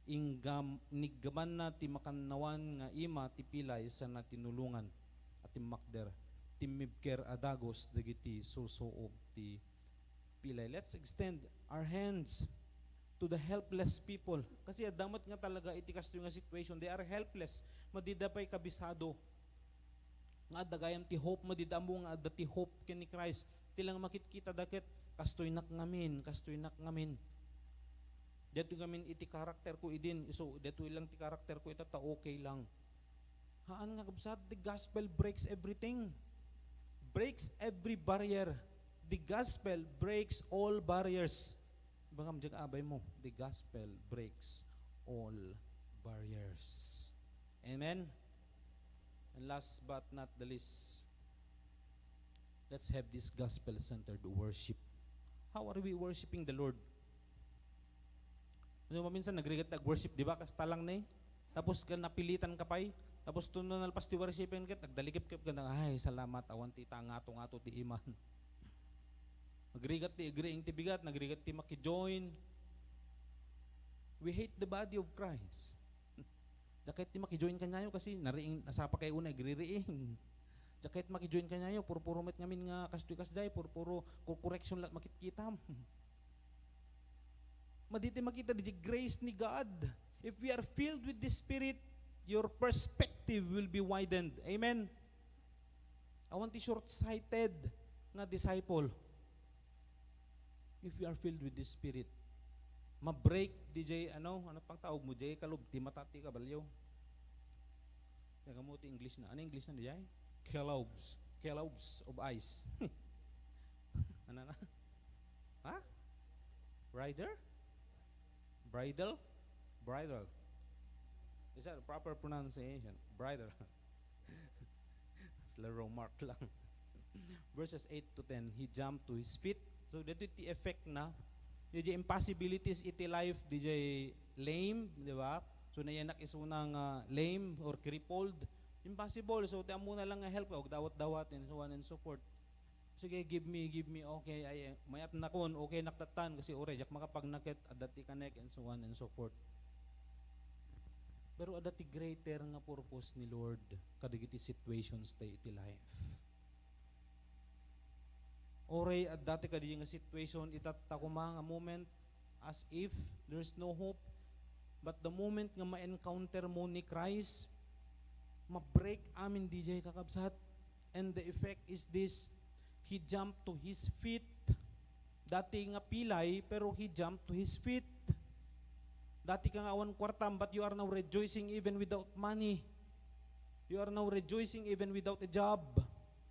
Inggam-, iniggamanna ti makannawan nga ima ti pilay sana tinulongan a timmakder, timmibker a dagus dagiti susuob ti pilay. Let's extend our hands to the helpless people. Kasi adda met nga talaga iti kastoy nga situation, they are helpless. Madida pay kabisado nga adda gayam ti hope, madida ammo nga adda ti hope ken ni Christ. Ti lang makitkita da ket, "Kastoynak ngamin, kastoynak ngamin." Detoy ngamin iti karakter ko idin, isu, detoy lang ti karakter ko ita, ta okay lang. Haan nga kabsat, the gospel breaks everything. Breaks every barrier. The gospel breaks all barriers. Ibagam diak, abay mo, the gospel breaks all barriers. Amen? And last but not the least, let's have this gospel-centered worship. How are we worshiping the Lord? Ano, maminsan nagrigat ag-worship, di ba? Kasta lang ni. Tapos ka napilitan ka pay. Tapos to nalpas ti worship, ket nagdalikipkip ka na, "Ay, salamat, awan ti tangato-ngato ti iman." Nagrigat ti agriing ti bigat, nagrigat ti makijoin. We hate the body of Christ. Diak ket ti makijoin kaniayo kasi nariing, nasapa kay una agririing. Diak ket makijoin kaniayo, purpuro met ngamin nga kastoy kasdiay, purpuro correction la makitkitam. Madi ti makita di grace ni God. If we are filled with the Spirit, your perspective will be widened. Amen? Awan ti short-sighted nga disciple. If we are filled with the Spirit, ma-break di jay, ano, ano pang tawag mo jay, kalub ti mata ti kabalyo. Kaya mo ti English na. Ano English na di jay? Cloves. Cloves of ice. Ano na? Ha? Rider? Bridle? Bridle. Is that a proper pronunciation? Bridle. Sila remark lang. Verses eight to ten, he jumped to his feet. So, dito ti effect na. Di jay impossibilities iti life, di jay lame, di ba? So, nayanak isuna nga lame or crippled. Impossible. So, ti ammo na lang nga help, agdawat-dawat, and so on and so forth. "Sige, give me, give me, okay, ay, mayat nakon, okay, nakdatan, kasi uray, diak makapagnaket, adda ti kanek," and so on and so forth. Pero adda ti greater nga purpose ni Lord kadagiti situations tayo iti life. Uray, adda ti kadagiti nga situation, itatta koma nga moment, as if there's no hope. But the moment nga ma-encounter mo ni Christ, ma-break amin di jay, kakabsat. And the effect is this, he jumped to his feet. Dati nga pilay, pero he jumped to his feet. Dati ka nga awan kwartam, but you are now rejoicing even without money. You are now rejoicing even without a job.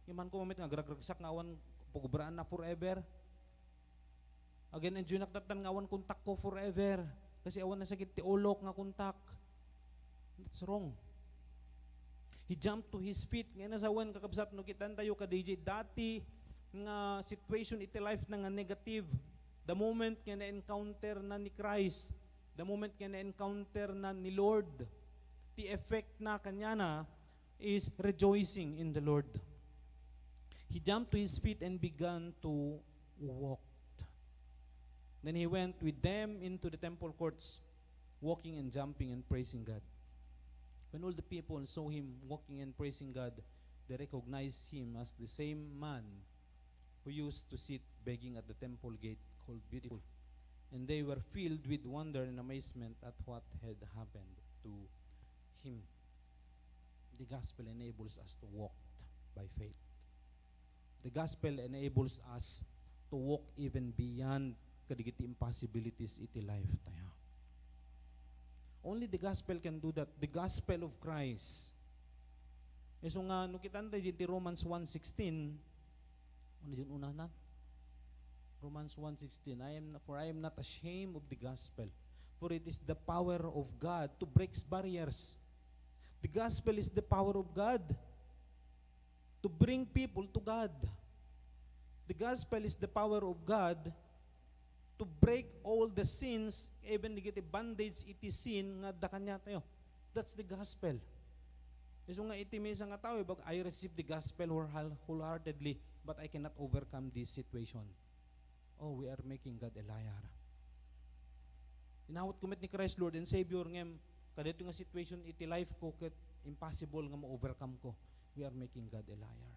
Iman ko mamit nga agragragsak nga awan pugubraan na forever. Again, enjoy nakdatan nga awan kontak ko forever. Kasi awan na sakit ti ulok nga kontak. That's wrong. He jumped to his feet. Nga nasawan, kakabsat, no kitan tayo ka D J, dati nga situation iti life na nga negative. The moment nga na-encounter na ni Christ, the moment nga na-encounter na ni Lord, ti effect na kanyana is rejoicing in the Lord. He jumped to his feet and began to walk. Then he went with them into the temple courts, walking and jumping and praising God. When all the people saw him walking and praising God, they recognized him as the same man who used to sit begging at the temple gate called Beautiful. And they were filled with wonder and amazement at what had happened to him. The gospel enables us to walk by faith. The gospel enables us to walk even beyond kadagiti impossibilities iti life tayo. Only the gospel can do that. The gospel of Christ. Isu nga, no kitan tayo iti Romans one sixteen, ano dyan unanan? Romans one sixteen, "I am, for I am not ashamed of the gospel, for it is the power of God to break barriers." The gospel is the power of God to bring people to God. The gospel is the power of God to break all the sins, even dagiti bondage iti sin nga adda kaniatayo. That's the gospel. Isu nga iti maysa nga tao, ibag, "I receive the gospel whole-, wholeheartedly, but I cannot overcome this situation." Oh, we are making God a liar. Inawatko met ni Christ Lord and Savior, ngem kadaytoy nga situation iti life ko ket impossible nga ma-overcome ko. We are making God a liar.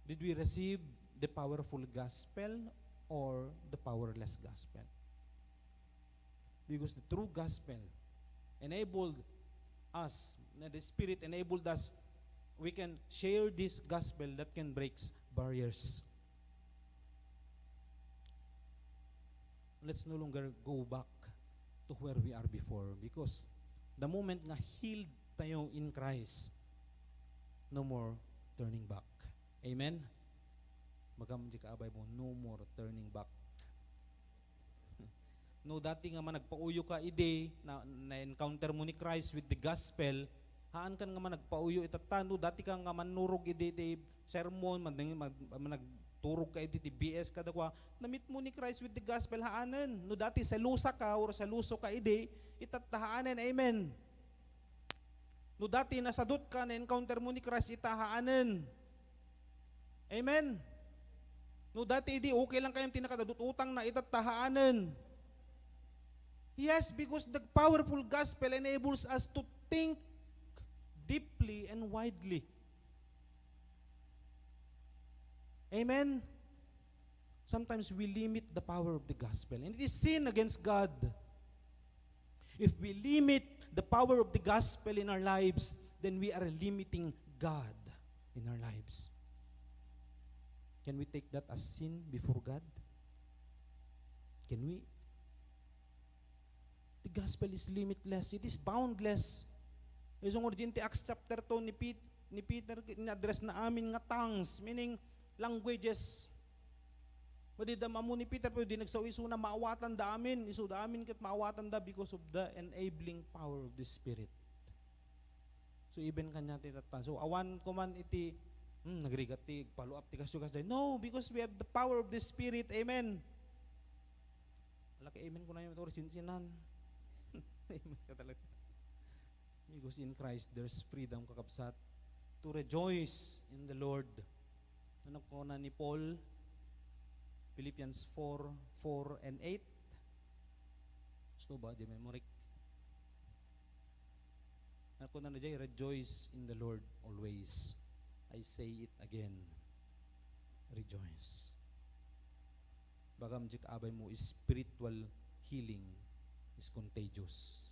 Did we receive the powerful gospel or the powerless gospel? Because the true gospel enabled us, na the Spirit enabled us, we can share this gospel that can break barriers. Let's no longer go back to where we are before, because the moment nga healed tayo in Christ, no more turning back. Amen? Magam di kaabay mo, no more turning back. No dati nga managpauyo ka idi, na, na-encounter mo ni Christ with the gospel, haan kan nga managpauyo itatta. No dati ka nga mannurog idi ti sermon, man-, man-, managturog ka idi ti B S kadakua, na-meet mo ni Christ with the gospel, haanen. No dati selosa ka or seloso ka idi, itatta haanen. Amen. No dati nasadut ka, na-encounter mo ni Christ, ita haanen. Amen. No dati idi okay lang kayam ti nakadadut-utang na, itatta haanen. Yes, because the powerful gospel enables us to think deeply and widely. Amen. Sometimes we limit the power of the gospel, and it is sin against God. If we limit the power of the gospel in our lives, then we are limiting God in our lives. Can we take that as sin before God? Can we? The gospel is limitless. It is boundless. Isungod din ti Acts chapter two ni Pet-, ni Peter, in-address na amin nga tongues, meaning languages. Madi da mamu ni Peter, pero di nagsaw-isuna, maawatan da amin. Isu da amin ket maawatan da because of the enabling power of the Spirit. So, even kanya ti tatan. So, awan ko man iti, hmm, nagrigat ti, follow up ti kasu-, kasday. No, because we have the power of the Spirit. Amen. Wala ka amen ko na yun, ito, sinsinan. Amen ka talaga. Because in Christ, there's freedom, kakabsat, to rejoice in the Lord. Ano ko na ni Paul? Philippians four, four and eight. Gusto ba? Di memory. Ano ko na ni Jay? "Rejoice in the Lord always. I say it again. Rejoice." Bagam di kaabay mo, spiritual healing is contagious.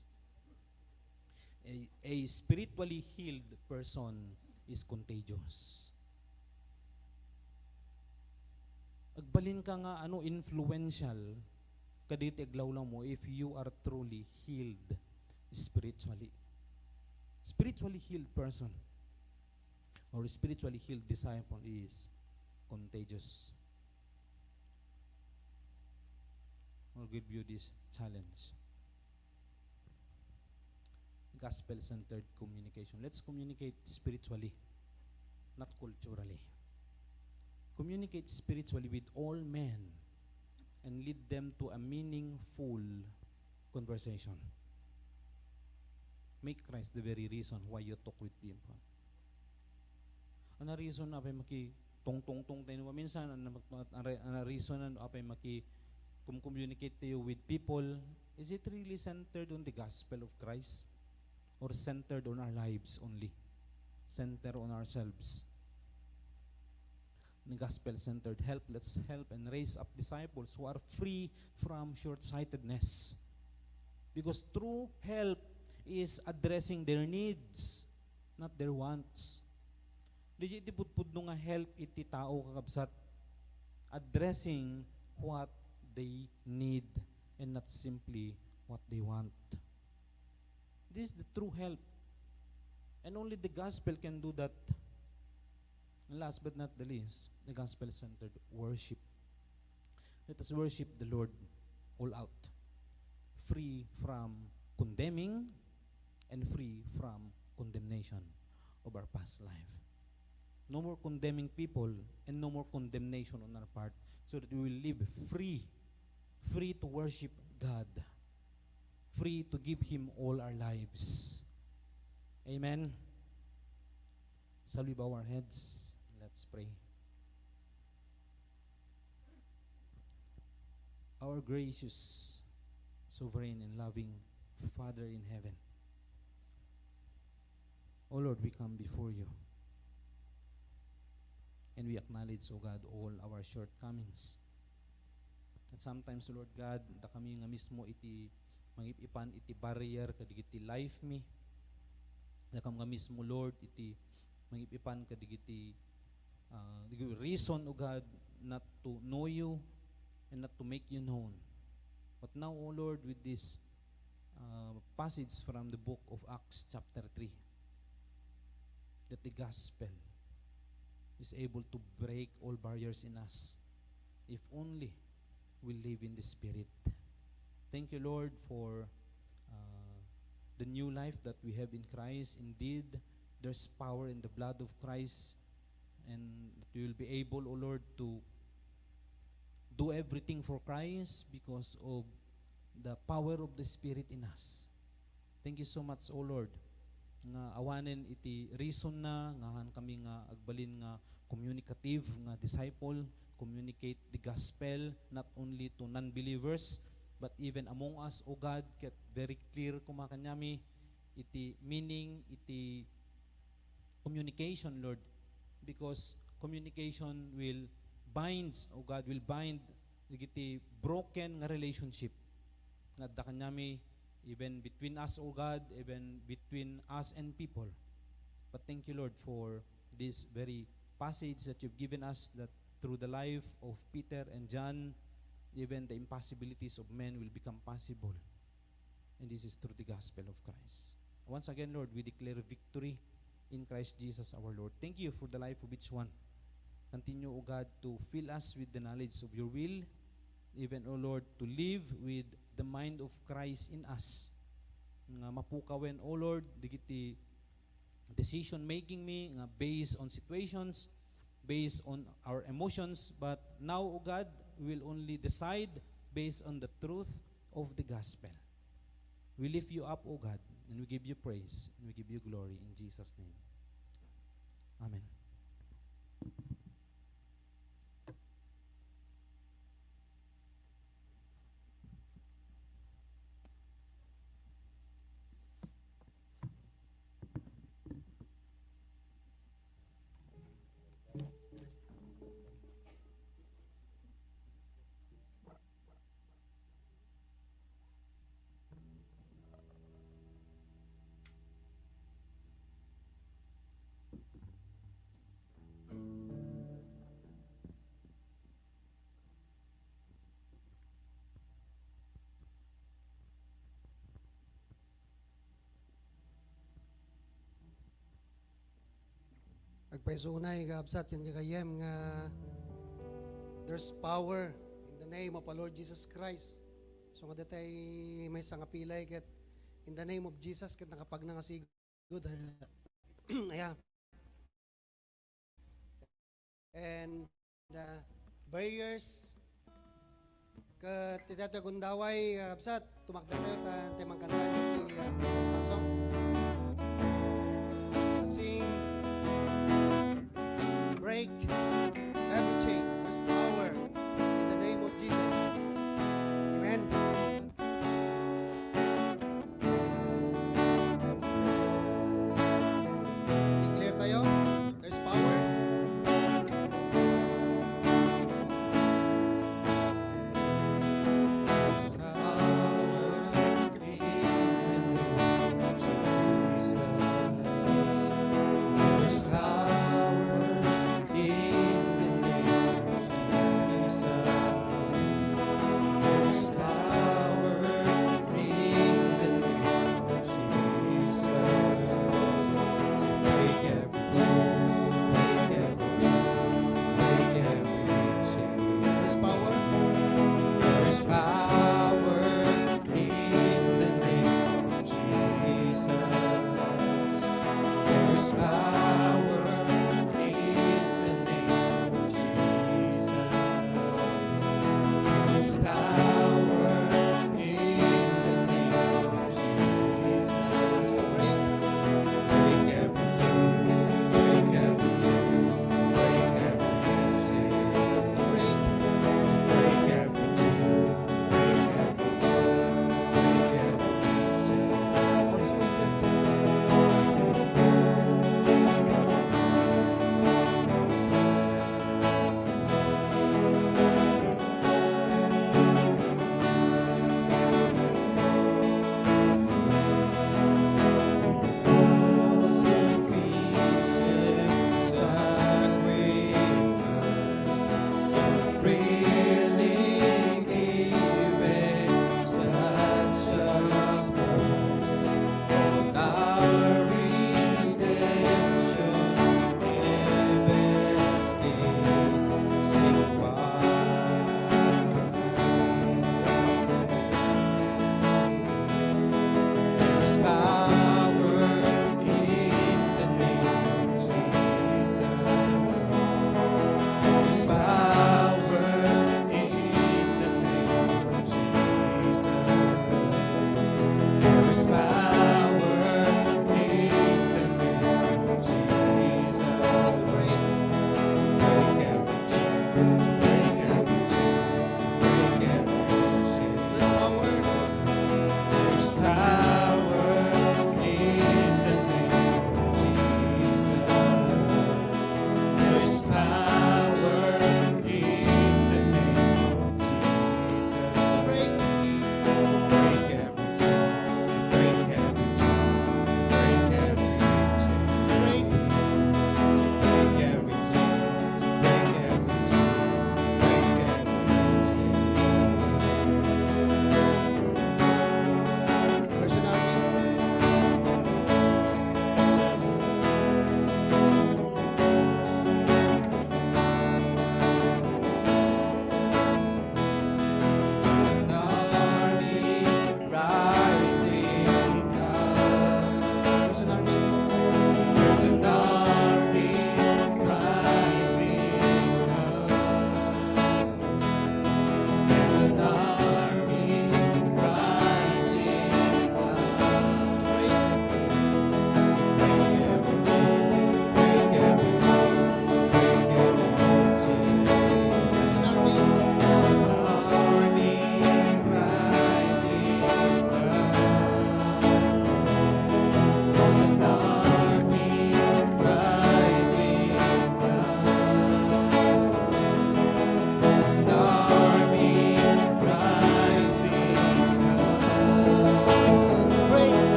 A, a spiritually healed person is contagious. Agbalin ka nga ano, influential kaditi aglawlaw mo if you are truly healed spiritually. Spiritually healed person or spiritually healed disciple is contagious. I'll give you this challenge. Gospel-centered communication. Let's communicate spiritually, not culturally. Communicate spiritually with all men and lead them to a meaningful conversation. Make Christ the very reason why you talk with people. Ano reason apay maki tungtungtong tayo maminsan? Ano, ano, ano reason apay maki cum-communicate tayo with people? Is it really centered on the gospel of Christ? Or centered on our lives only? Center on ourselves. The gospel-centered help. Let's help and raise up disciples who are free from short-sightedness. Because true help is addressing their needs, not their wants. Di iti pudpudno nga help iti tao, kakabsat, addressing what they need and not simply what they want. This is the true help. And only the gospel can do that. And last but not the least, the gospel-centered worship. Let us worship the Lord all out, free from condemning and free from condemnation of our past life. No more condemning people and no more condemnation on our part, so that we will live free, free to worship God, free to give Him all our lives. Amen. Shall we bow our heads? Let's pray. Our gracious, sovereign, and loving Father in heaven, O Lord, we come before you and we acknowledge, O God, all our shortcomings. At sometimes, Lord God, dakami nga mismo iti mangip-ipan iti barrier kadagiti life mi. Dakam nga mismo, Lord, iti mangip-ipan kadagiti, ah, reason, O God, not to know you and not to make you known. But now, O Lord, with this, uh, passage from the book of Acts chapter three, that the gospel is able to break all barriers in us if only we live in the Spirit. Thank you, Lord, for, uh, the new life that we have in Christ. Indeed, there's power in the blood of Christ, and that we will be able, O Lord, to do everything for Christ because of the power of the Spirit in us. Thank you so much, O Lord, nga awanen iti reason na nga han kami nga agbalin nga communicative nga disciple, communicate the gospel not only to non-believers, but even among us, O God, ket very clear koma kaniami iti meaning iti communication, Lord, because communication will binds, O God, will bind dagiti broken nga relationship nga adda kaniami, even between us, O God, even between us and people. But thank you, Lord, for this very passage that you've given us, that through the life of Peter and John, even the impossibilities of men will become possible. And this is through the gospel of Christ. Once again, Lord, we declare victory in Christ Jesus our Lord. Thank you for the life of each one. Continue, O God, to fill us with the knowledge of your will. Even, O Lord, to live with the mind of Christ in us. Nga mapukawen, O Lord, dagiti decision making mi nga based on situations, based on our emotions, but now, O God, we will only decide based on the truth of the gospel. We lift you up, O God, and we give you praise and we give you glory in Jesus' name. Amen. Agpayso unay, kakabsat, ken gagayyem nga there's power in the name of our Lord Jesus Christ. So, nga datay maysa nga pilay ket in the name of Jesus ket nakapagna nga sigud. Aya. And the barriers ket ti daytoy gundaway, kakabsat, tumakder tayo ta, ta mangkanta iti, ah, response song. Let's sing. Power in the name of Jesus. There's power in the name of Jesus. Break every chain, break every chain, break every chain. Break, break every chain, break every chain, break every chain.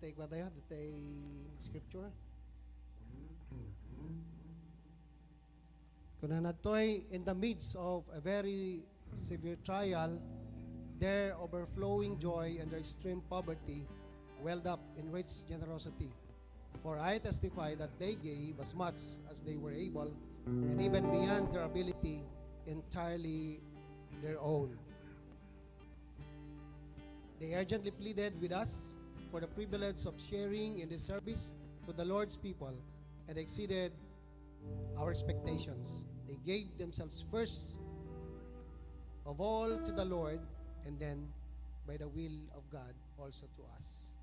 Take what tayo, the scripture. Kunana toy, in the midst of a very severe trial, their overflowing joy and their extreme poverty welled up in rich generosity. For I testify that they gave as much as they were able, and even beyond their ability, entirely their own. They urgently pleaded with us for the privilege of sharing in this service to the Lord's people, and exceeded our expectations. They gave themselves first of all to the Lord, and then by the will of God also to us.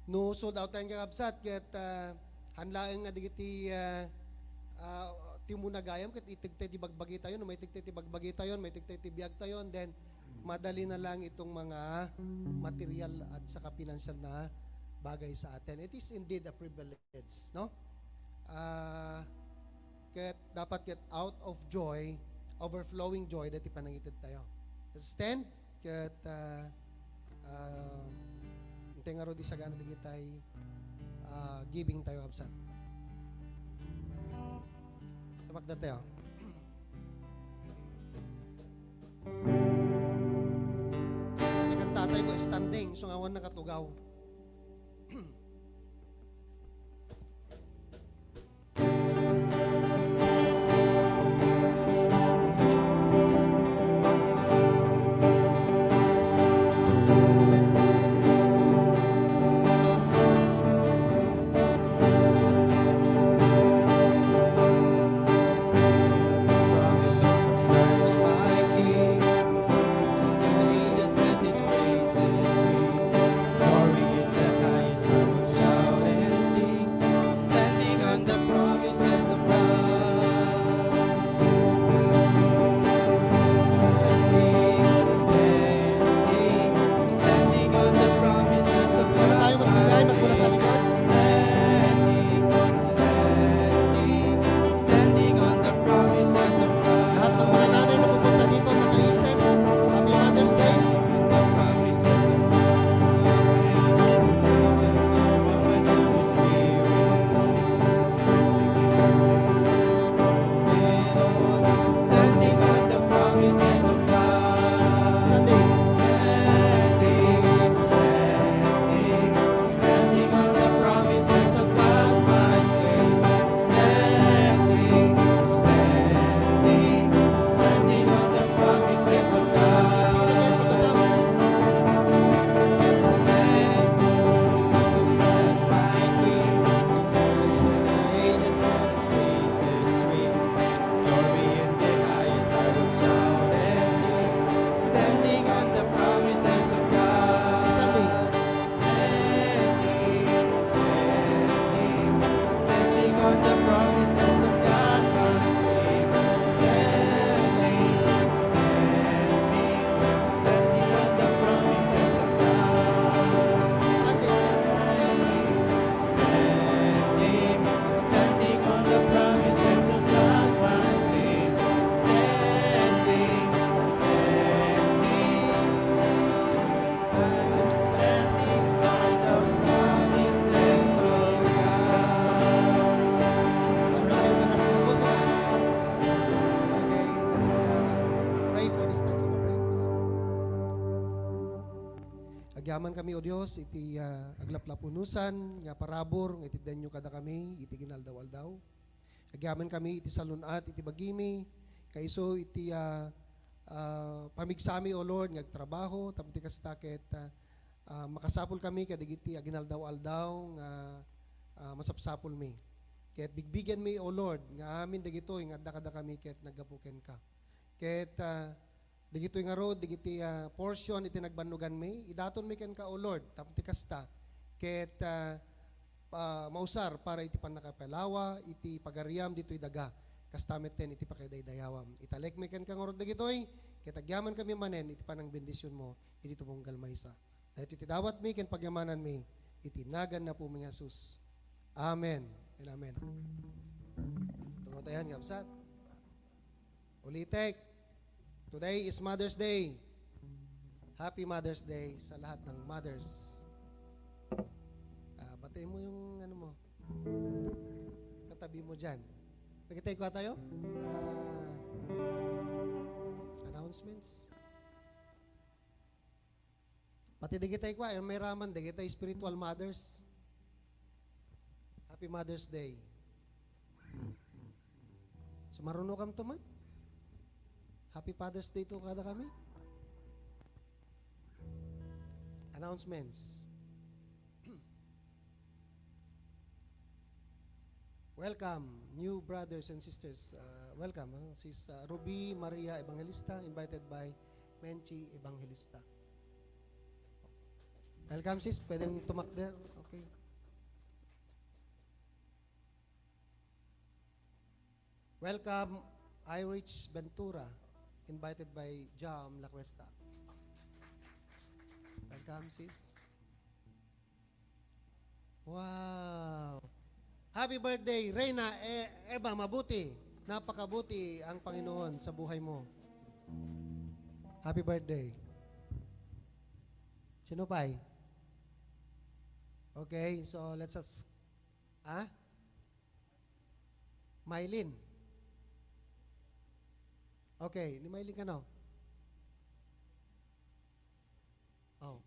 No, sold out tayo, kakabsat, ket, ah, han laeng nga dagiti, ah, ah, ti umuna gayam, ket itegtay ti bagbagi tayo, no, maitegtay ti bagbagi tayo, maitegtay ti biag tayo, then madali na lang itong mga material at saka pinansyal na bagay sa atin. It is indeed a privilege, no? Ah, ket dapat ket out of joy, overflowing joy, dati panangited tayo. Let's stand, ket, ah, ah, intay ngarud isagana dagitay, ah, giving tayo, kabsat. Tumakda tayo. Kasi ni kan tatay ko, standing, so nga awan nakatugaw. Standing, standing on the promises of God. Tayo magbigay, magmula sa likod. Standing, standing, standing on the promises of God. Lahat ng mga nanay na pupunta dito, nakaisip. Happy Mother's Day. The promises of God. Standing on the promises of God. Standing, standing, standing, standing on the promises of God, my strength. Standing, standing, standing on the promises of God. Sing it again from the top. Standing, promises of God, my King. Standing, ages, God's grace is sweet. Glory in the highest, I will shout and sing. Standing on the promises of God. Standing. Standing, standing, standing on the promises of God, my Savior. Standing, standing, standing on the promises of God. Standing, standing, standing on the promises of God, my Savior. Standing, standing. I'm standing on the promises of God. Para kayo makatapos na. Okay, let's, uh, pray for this night of prayers. Agyaman kami, O Dios, iti, ah, aglaplapunosan nga parabur nga iteddanyo kadakami iti ginaldaw-aldaw. Agyaman kami iti salun-at iti bagimi, kaiso iti, ah, ah, pamigsami, O Lord, nga agtrabaho, tapno ti kasta ket, ah, ah, makasapul kami kadagiti aginaldaw-aldaw nga, ah, masapsapulmi. Ket bigbigenmi, O Lord, nga amin dagitoy nga adda kadakami ket naggapu kenka. Ket, ah, dagitoy ngarud, dagiti, ah, portion iti nagbannoganmi, idatonmi kenka, O Lord, tapno ti kasta, ket, ah, ah, mausar para iti pannakapalawa iti pagariam ditoy daga, kasta metten iti pakaidaydayawam. Italekmi kenka ngarud dagitoy, ket agyaman kami manen iti panangbendisionmo iti tumunggal maysa. Daytoy ti dawatmi ken pagyamananmi iti nagan ni Apomi nga Jesus. Amen and amen. Tungo tayo, kabsat. Ulitek, today is Mother's Day. Happy Mother's Day sa lahat ng mothers. Tayo mo yung ano mo. Katabi mo dyan. Nagkita yung tayo? Ah, announcements. Pati di kita ikwa, eh, may raman, di kita spiritual mothers. Happy Mother's Day. Sumaruno kam to man. Happy Father's Day to kada kami. Announcements. Welcome, new brothers and sisters. Uh, welcome, uh, Sis uh, Ruby Maria Evangelista, invited by Menchi Evangelista. Welcome, sis. Pwedeng tumakder. Okay. Welcome, Irich Ventura, invited by Jam Lacuesta. Welcome, sis. Wow! Happy birthday, Reyna E- Eva Mabuti. Napakabuti ang Panginoon sa buhay mo. Happy birthday. Sino pa? Okay, so let's us... Ah? Mylene. Okay, ni Mylene kano? Oh.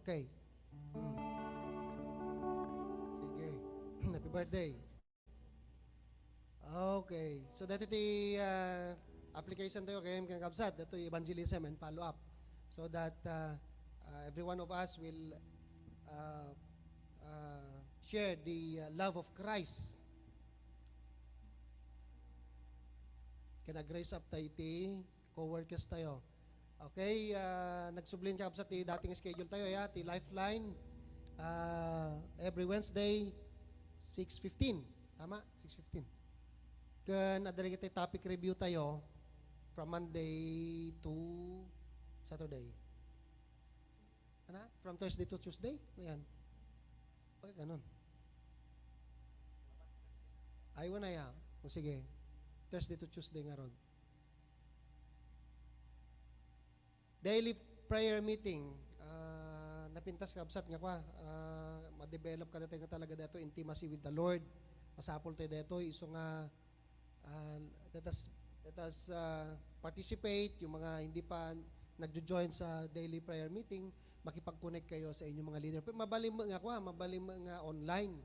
Okay. Hmm. Sige. Happy birthday. Okay. So, dati ti ah, application tayo kay mga kabsat. Dati evangelism and follow-up. So that uh, uh, every one of us will uh, uh, share the uh, love of Christ. Kina-grace up tayo iti co-workers tayo. Okay, ah, nagsubli nga kabsat ti dating schedule tayo, ya, ti Lifeline. Ah, every Wednesday, six fifteen. Tama? Six fifteen. Ken adda dagiti topic review tayo from Monday to Saturday. Ano? From Thursday to Tuesday? Ayan. Bakit ganun? Ay, wala ya. O sige. Thursday to Tuesday nga ron. Daily prayer meeting. Ah, napintas kabsat nga kwa. Ah, ma-develop kada tayo nga talaga dito intimacy with the Lord. Masapul tayo dito. Iso nga ah, let us, let us ah, participate. Yung mga hindi pa nagjo-join sa daily prayer meeting, makipag-connect kayo sa inyong mga leader. Pero mabalim nga kwa, mabalim nga online.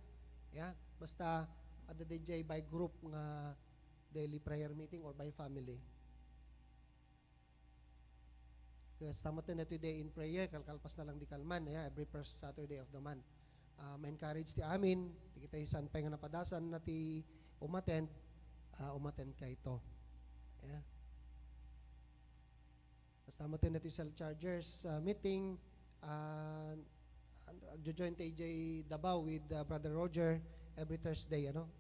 Yeah? Basta, ada D J by group nga daily prayer meeting or by family. Kasta met daytoy day in prayer, kalkalpas na lang di kalman, ya, every first Saturday of the month. Ah, ma-encourage ti amin, ti kita isan pay nga napadasan na ti umattend, ah, umattend kayto. Ya. Kasta met daytoy cell chargers ah, meeting, ah, agjo-join ti A J Davao with ah, Brother Roger every Thursday, ano?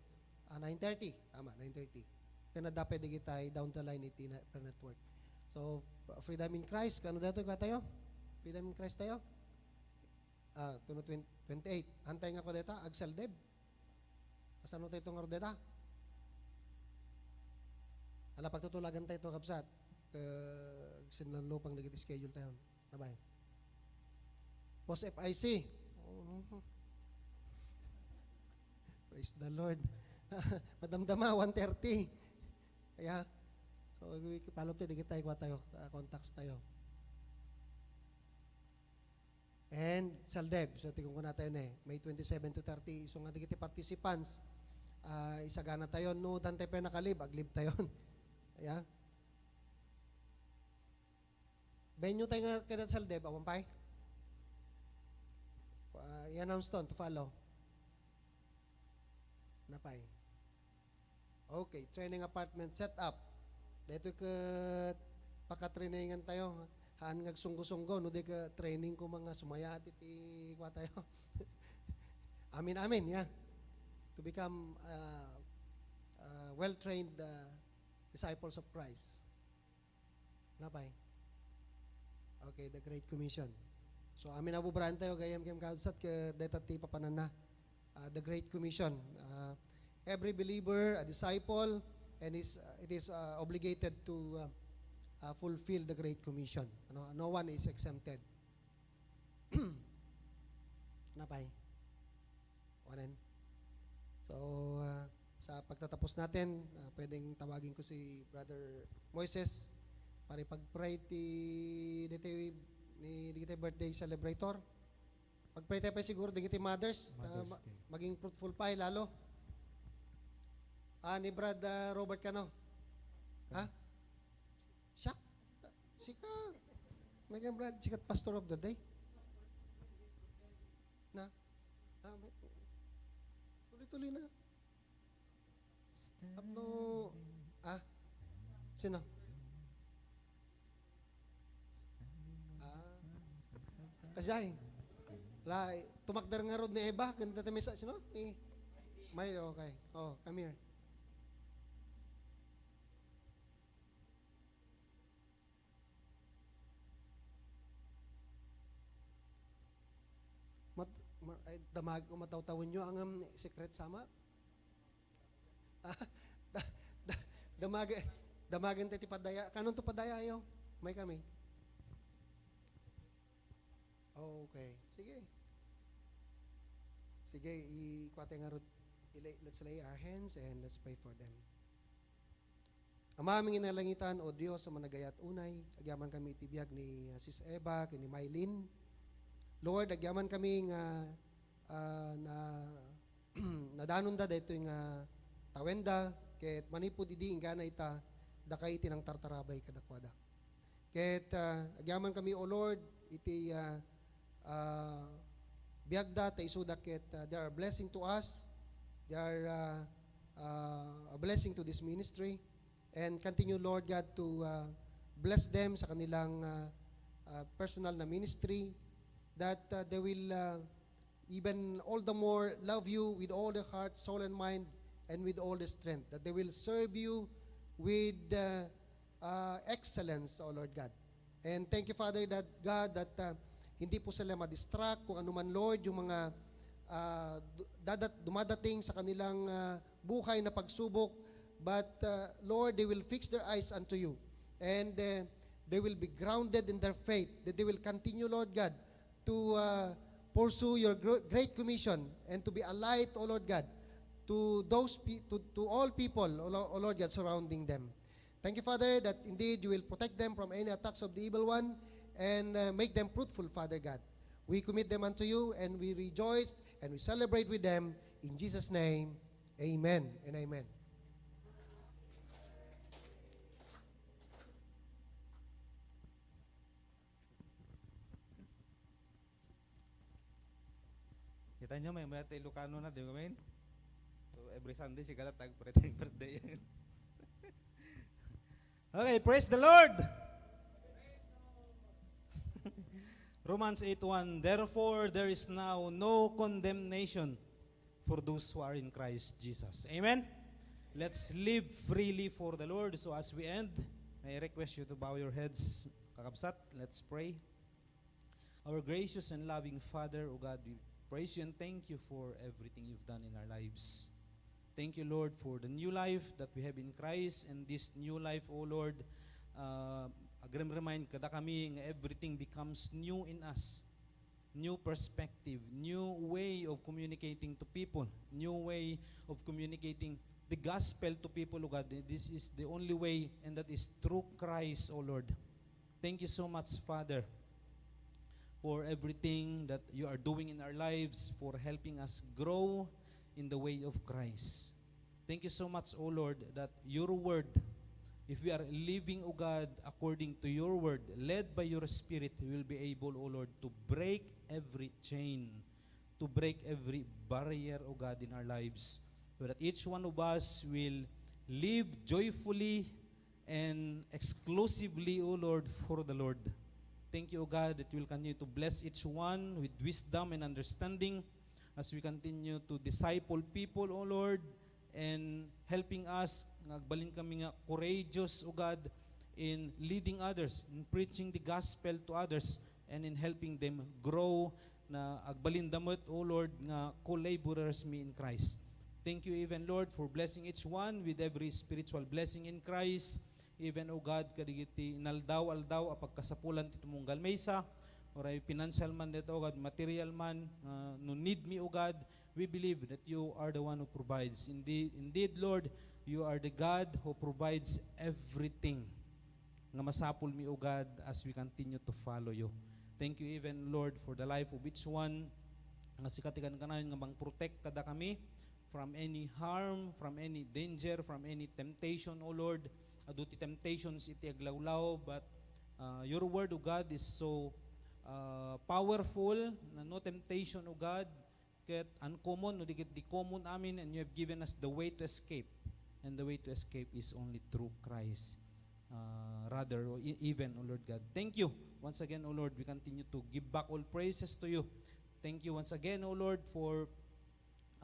Ah, nine thirty. Tama, nine thirty. Kaya nadapay digitay down the line iti na, per network. So, f- Freedom in Christ, kano daytoy katayo? Freedom in Christ tayo? Ah, tuno twenty, twenty-eight. Antay nga ko deta, agsaldeb. Kasano tayo nga deta? Ala, pagtutulagan tayo to, kabsat. Ka, sinalupang dagiti schedule tayo. Nabay. Post F I C. Oh. Praise the Lord. Madamdama, one thirty. Kaya, so, follow up tayo, digitay kwa tayo, ah, contacts tayo. And Saldeb, so, tikong ko na tayo na eh. May twenty-seven to thirty, so nga digiti participants, ah, isagana tayo, no, dantay pa nakalib, aglib tayo. Kaya, Venue tayo nga kada Saldeb, awan pay? Ah, i-announce ton to follow. Napay. Okay, training apartment set up. Dito ket pakatrainingan tayo. Haan nga agsunggo-sunggo, no, di ka training ko mga sumayat iti kwa tayo. Amin, amin, yeah. To become uh, uh, well-trained uh, disciples of Christ. Napay? Okay, the Great Commission. So, amin a bubraan tayo, gayam kem kabsat, ke deta ti papananna. Ah, the Great Commission. Ah, every believer, a disciple, and is, it is ah, obligated to ah, ah, fulfill the Great Commission. Ano? No one is exempted. Napay? Kuanen. So, ah, sa pagtatapos natin, ah, pwedeng tawagin ko si Brother Moises para ipag-pray ti ditoy ni ditoy birthday celebrator. Pag-pray tayo pa siguro dagiti mothers, ah, Mother's ma-, Day. Maging fruitful pa, eh, lalo. Ah, ni Brad, ah, Robert kano? Ha? Siak? Sika? Megan Brad, sikat pastor of the day? Na? Ah, may, tuloy-tuloy na. Tapno, ah? Sino? Ah. Kasjay. La, tumakder ngarud ni Eva, ganda tayo sa, sino? Ni Milo, okay. Oh, come here. Mat-, ma-, ay, damag ko matawtawen yo, angam secret sama? Ah, da-, da-, damag-, damagen tayo ti padaya. Kanon to padaya ayo? May kami. Okay. Sige. Sige, ikuha tayo nga rut-, ilay-, let's lay our hands and let's pray for them. Ama, amin nga nalangitan, O Dios, a managayat unay, agyaman kami iti biag ni, ah, Sis Eva, ken ni Mylene. Lord, agyaman kami nga, ah, na, nadanonda daytoy nga tawenda, ket manipud idi inggana ita, dakay iti nangtartarabay kadakuada. Ket, ah, agyaman kami, O Lord, iti, ah, ah, biagda, ta isuda ket, ah, they are a blessing to us. They are, ah, ah, a blessing to this ministry. And continue, Lord God, to, ah, bless them sa kanilang, ah, ah, personal na ministry, that, ah, they will, ah, even all the more love you with all their heart, soul, and mind, and with all their strength, that they will serve you with, uh, uh, excellence, O Lord God. And thank you, Father, that God, that, uh, hindi po sila ma-distract kung ano man, Lord, yung mga, uh, du-, dadat-, dumadating sa kanilang, uh, buhay na pagsubok. But, uh, Lord, they will fix their eyes unto you. And, uh, they will be grounded in their faith, that they will continue, Lord God, to, uh, pursue your gr-, great commission and to be a light, O Lord God, to those pe-, to, to all people, O Lo-, O Lord God, surrounding them. Thank you, Father, that indeed you will protect them from any attacks of the evil one and, uh, make them fruitful, Father God. We commit them unto you and we rejoice and we celebrate with them in Jesus' name. Amen and amen. Kita nyo, may mayat Ilocano na, di ba, men? So, every Sunday, sigala tag-pray, tag-birthday. Okay, praise the Lord! Romans eight one, "Therefore, there is now no condemnation for those who are in Christ Jesus." Amen? Let's live freely for the Lord. So as we end, may I request you to bow your heads, kakabsat. Let's pray. Our gracious and loving Father, O God, we praise you and thank you for everything you've done in our lives. Thank you, Lord, for the new life that we have in Christ, and this new life, O Lord, uh, agrem-remind kada kami nga everything becomes new in us. New perspective, new way of communicating to people, new way of communicating the gospel to people, O God. This is the only way, and that is through Christ, O Lord. Thank you so much, Father, for everything that you are doing in our lives, for helping us grow in the way of Christ. Thank you so much, O Lord, that your word, if we are living, O God, according to your word, led by your Spirit, we will be able, O Lord, to break every chain, to break every barrier, O God, in our lives, so that each one of us will live joyfully and exclusively, O Lord, for the Lord. Thank you, O God, that you will continue to bless each one with wisdom and understanding as we continue to disciple people, O Lord, and helping us nga agbalin kami nga courageous, O God, in leading others, in preaching the gospel to others, and in helping them grow na agbalin da met, O Lord, nga co-laborers mi in Christ. Thank you even, Lord, for blessing each one with every spiritual blessing in Christ. Even, O God, kadagiti inaldaw-aldaw a pagkasapulan ti tumunggal maysa, uray financial man dayta, O God, material man, nga no need mi, O God, We believe that you are the one who provides. Indeed, indeed, Lord, you are the God who provides everything nga masapulmi, O God, as we continue to follow you. Thank you even, Lord, for the life of each one nga sika ti kankanayon nga mangprotect kadakami from any harm, from any danger, from any temptation, O Lord. Adu ti temptations iti aglawlaw, but, uh, your word, O God, is so, uh, powerful na no temptation, O God, ket uncommon, no di ket di common amin, and you have given us the way to escape. And the way to escape is only through Christ. Uh, rather, o e-, even, O Lord God. Thank you once again, O Lord. We continue to give back all praises to you. Thank you once again, O Lord, for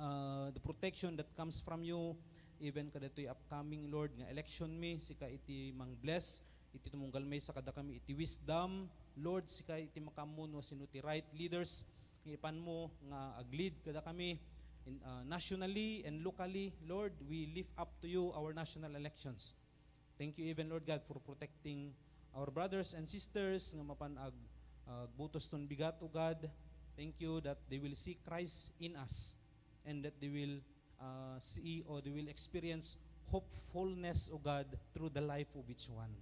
uh, the protection that comes from you, even kadatoy upcoming, Lord, nga election mi, sika iti mang-bless, iti tumunggal maysa kadakami iti wisdom, Lord, sika iti makaammo no sino ti right leaders nga ipanmo nga ag-lead kadakami in, uh, nationally and locally. Lord, we lift up to you our national elections. Thank you even, Lord God, for protecting our brothers and sisters nga mapan ag-, agbutos ton bigat, O God. Thank you that they will see Christ in us and that they will, uh, see or they will experience hopefulness, O God, through the life of each one.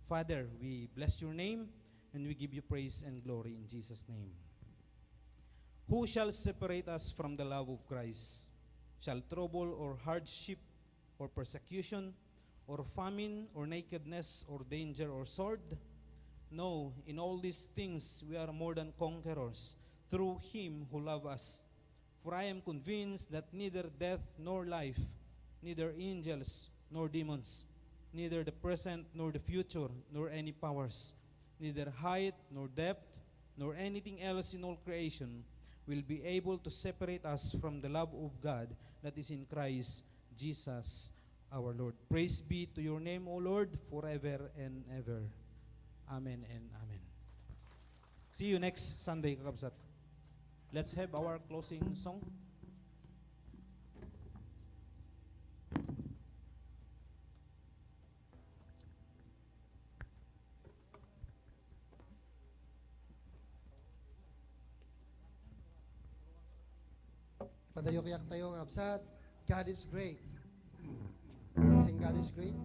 Father, we bless your name and we give you praise and glory in Jesus' name. Who shall separate us from the love of Christ? Shall trouble or hardship or persecution, or famine, or nakedness, or danger, or sword? No, in all these things we are more than conquerors through him who loved us. For I am convinced that neither death nor life, neither angels nor demons, neither the present nor the future, nor any powers, neither height nor depth, nor anything else in all creation will be able to separate us from the love of God that is in Christ Jesus our Lord. Praise be to your name, O Lord, forever and ever. Amen and amen. See you next Sunday, kakabsat. Let's have our closing song. Padayo kayak tayo, kakabsat. God is great. Sing God is great.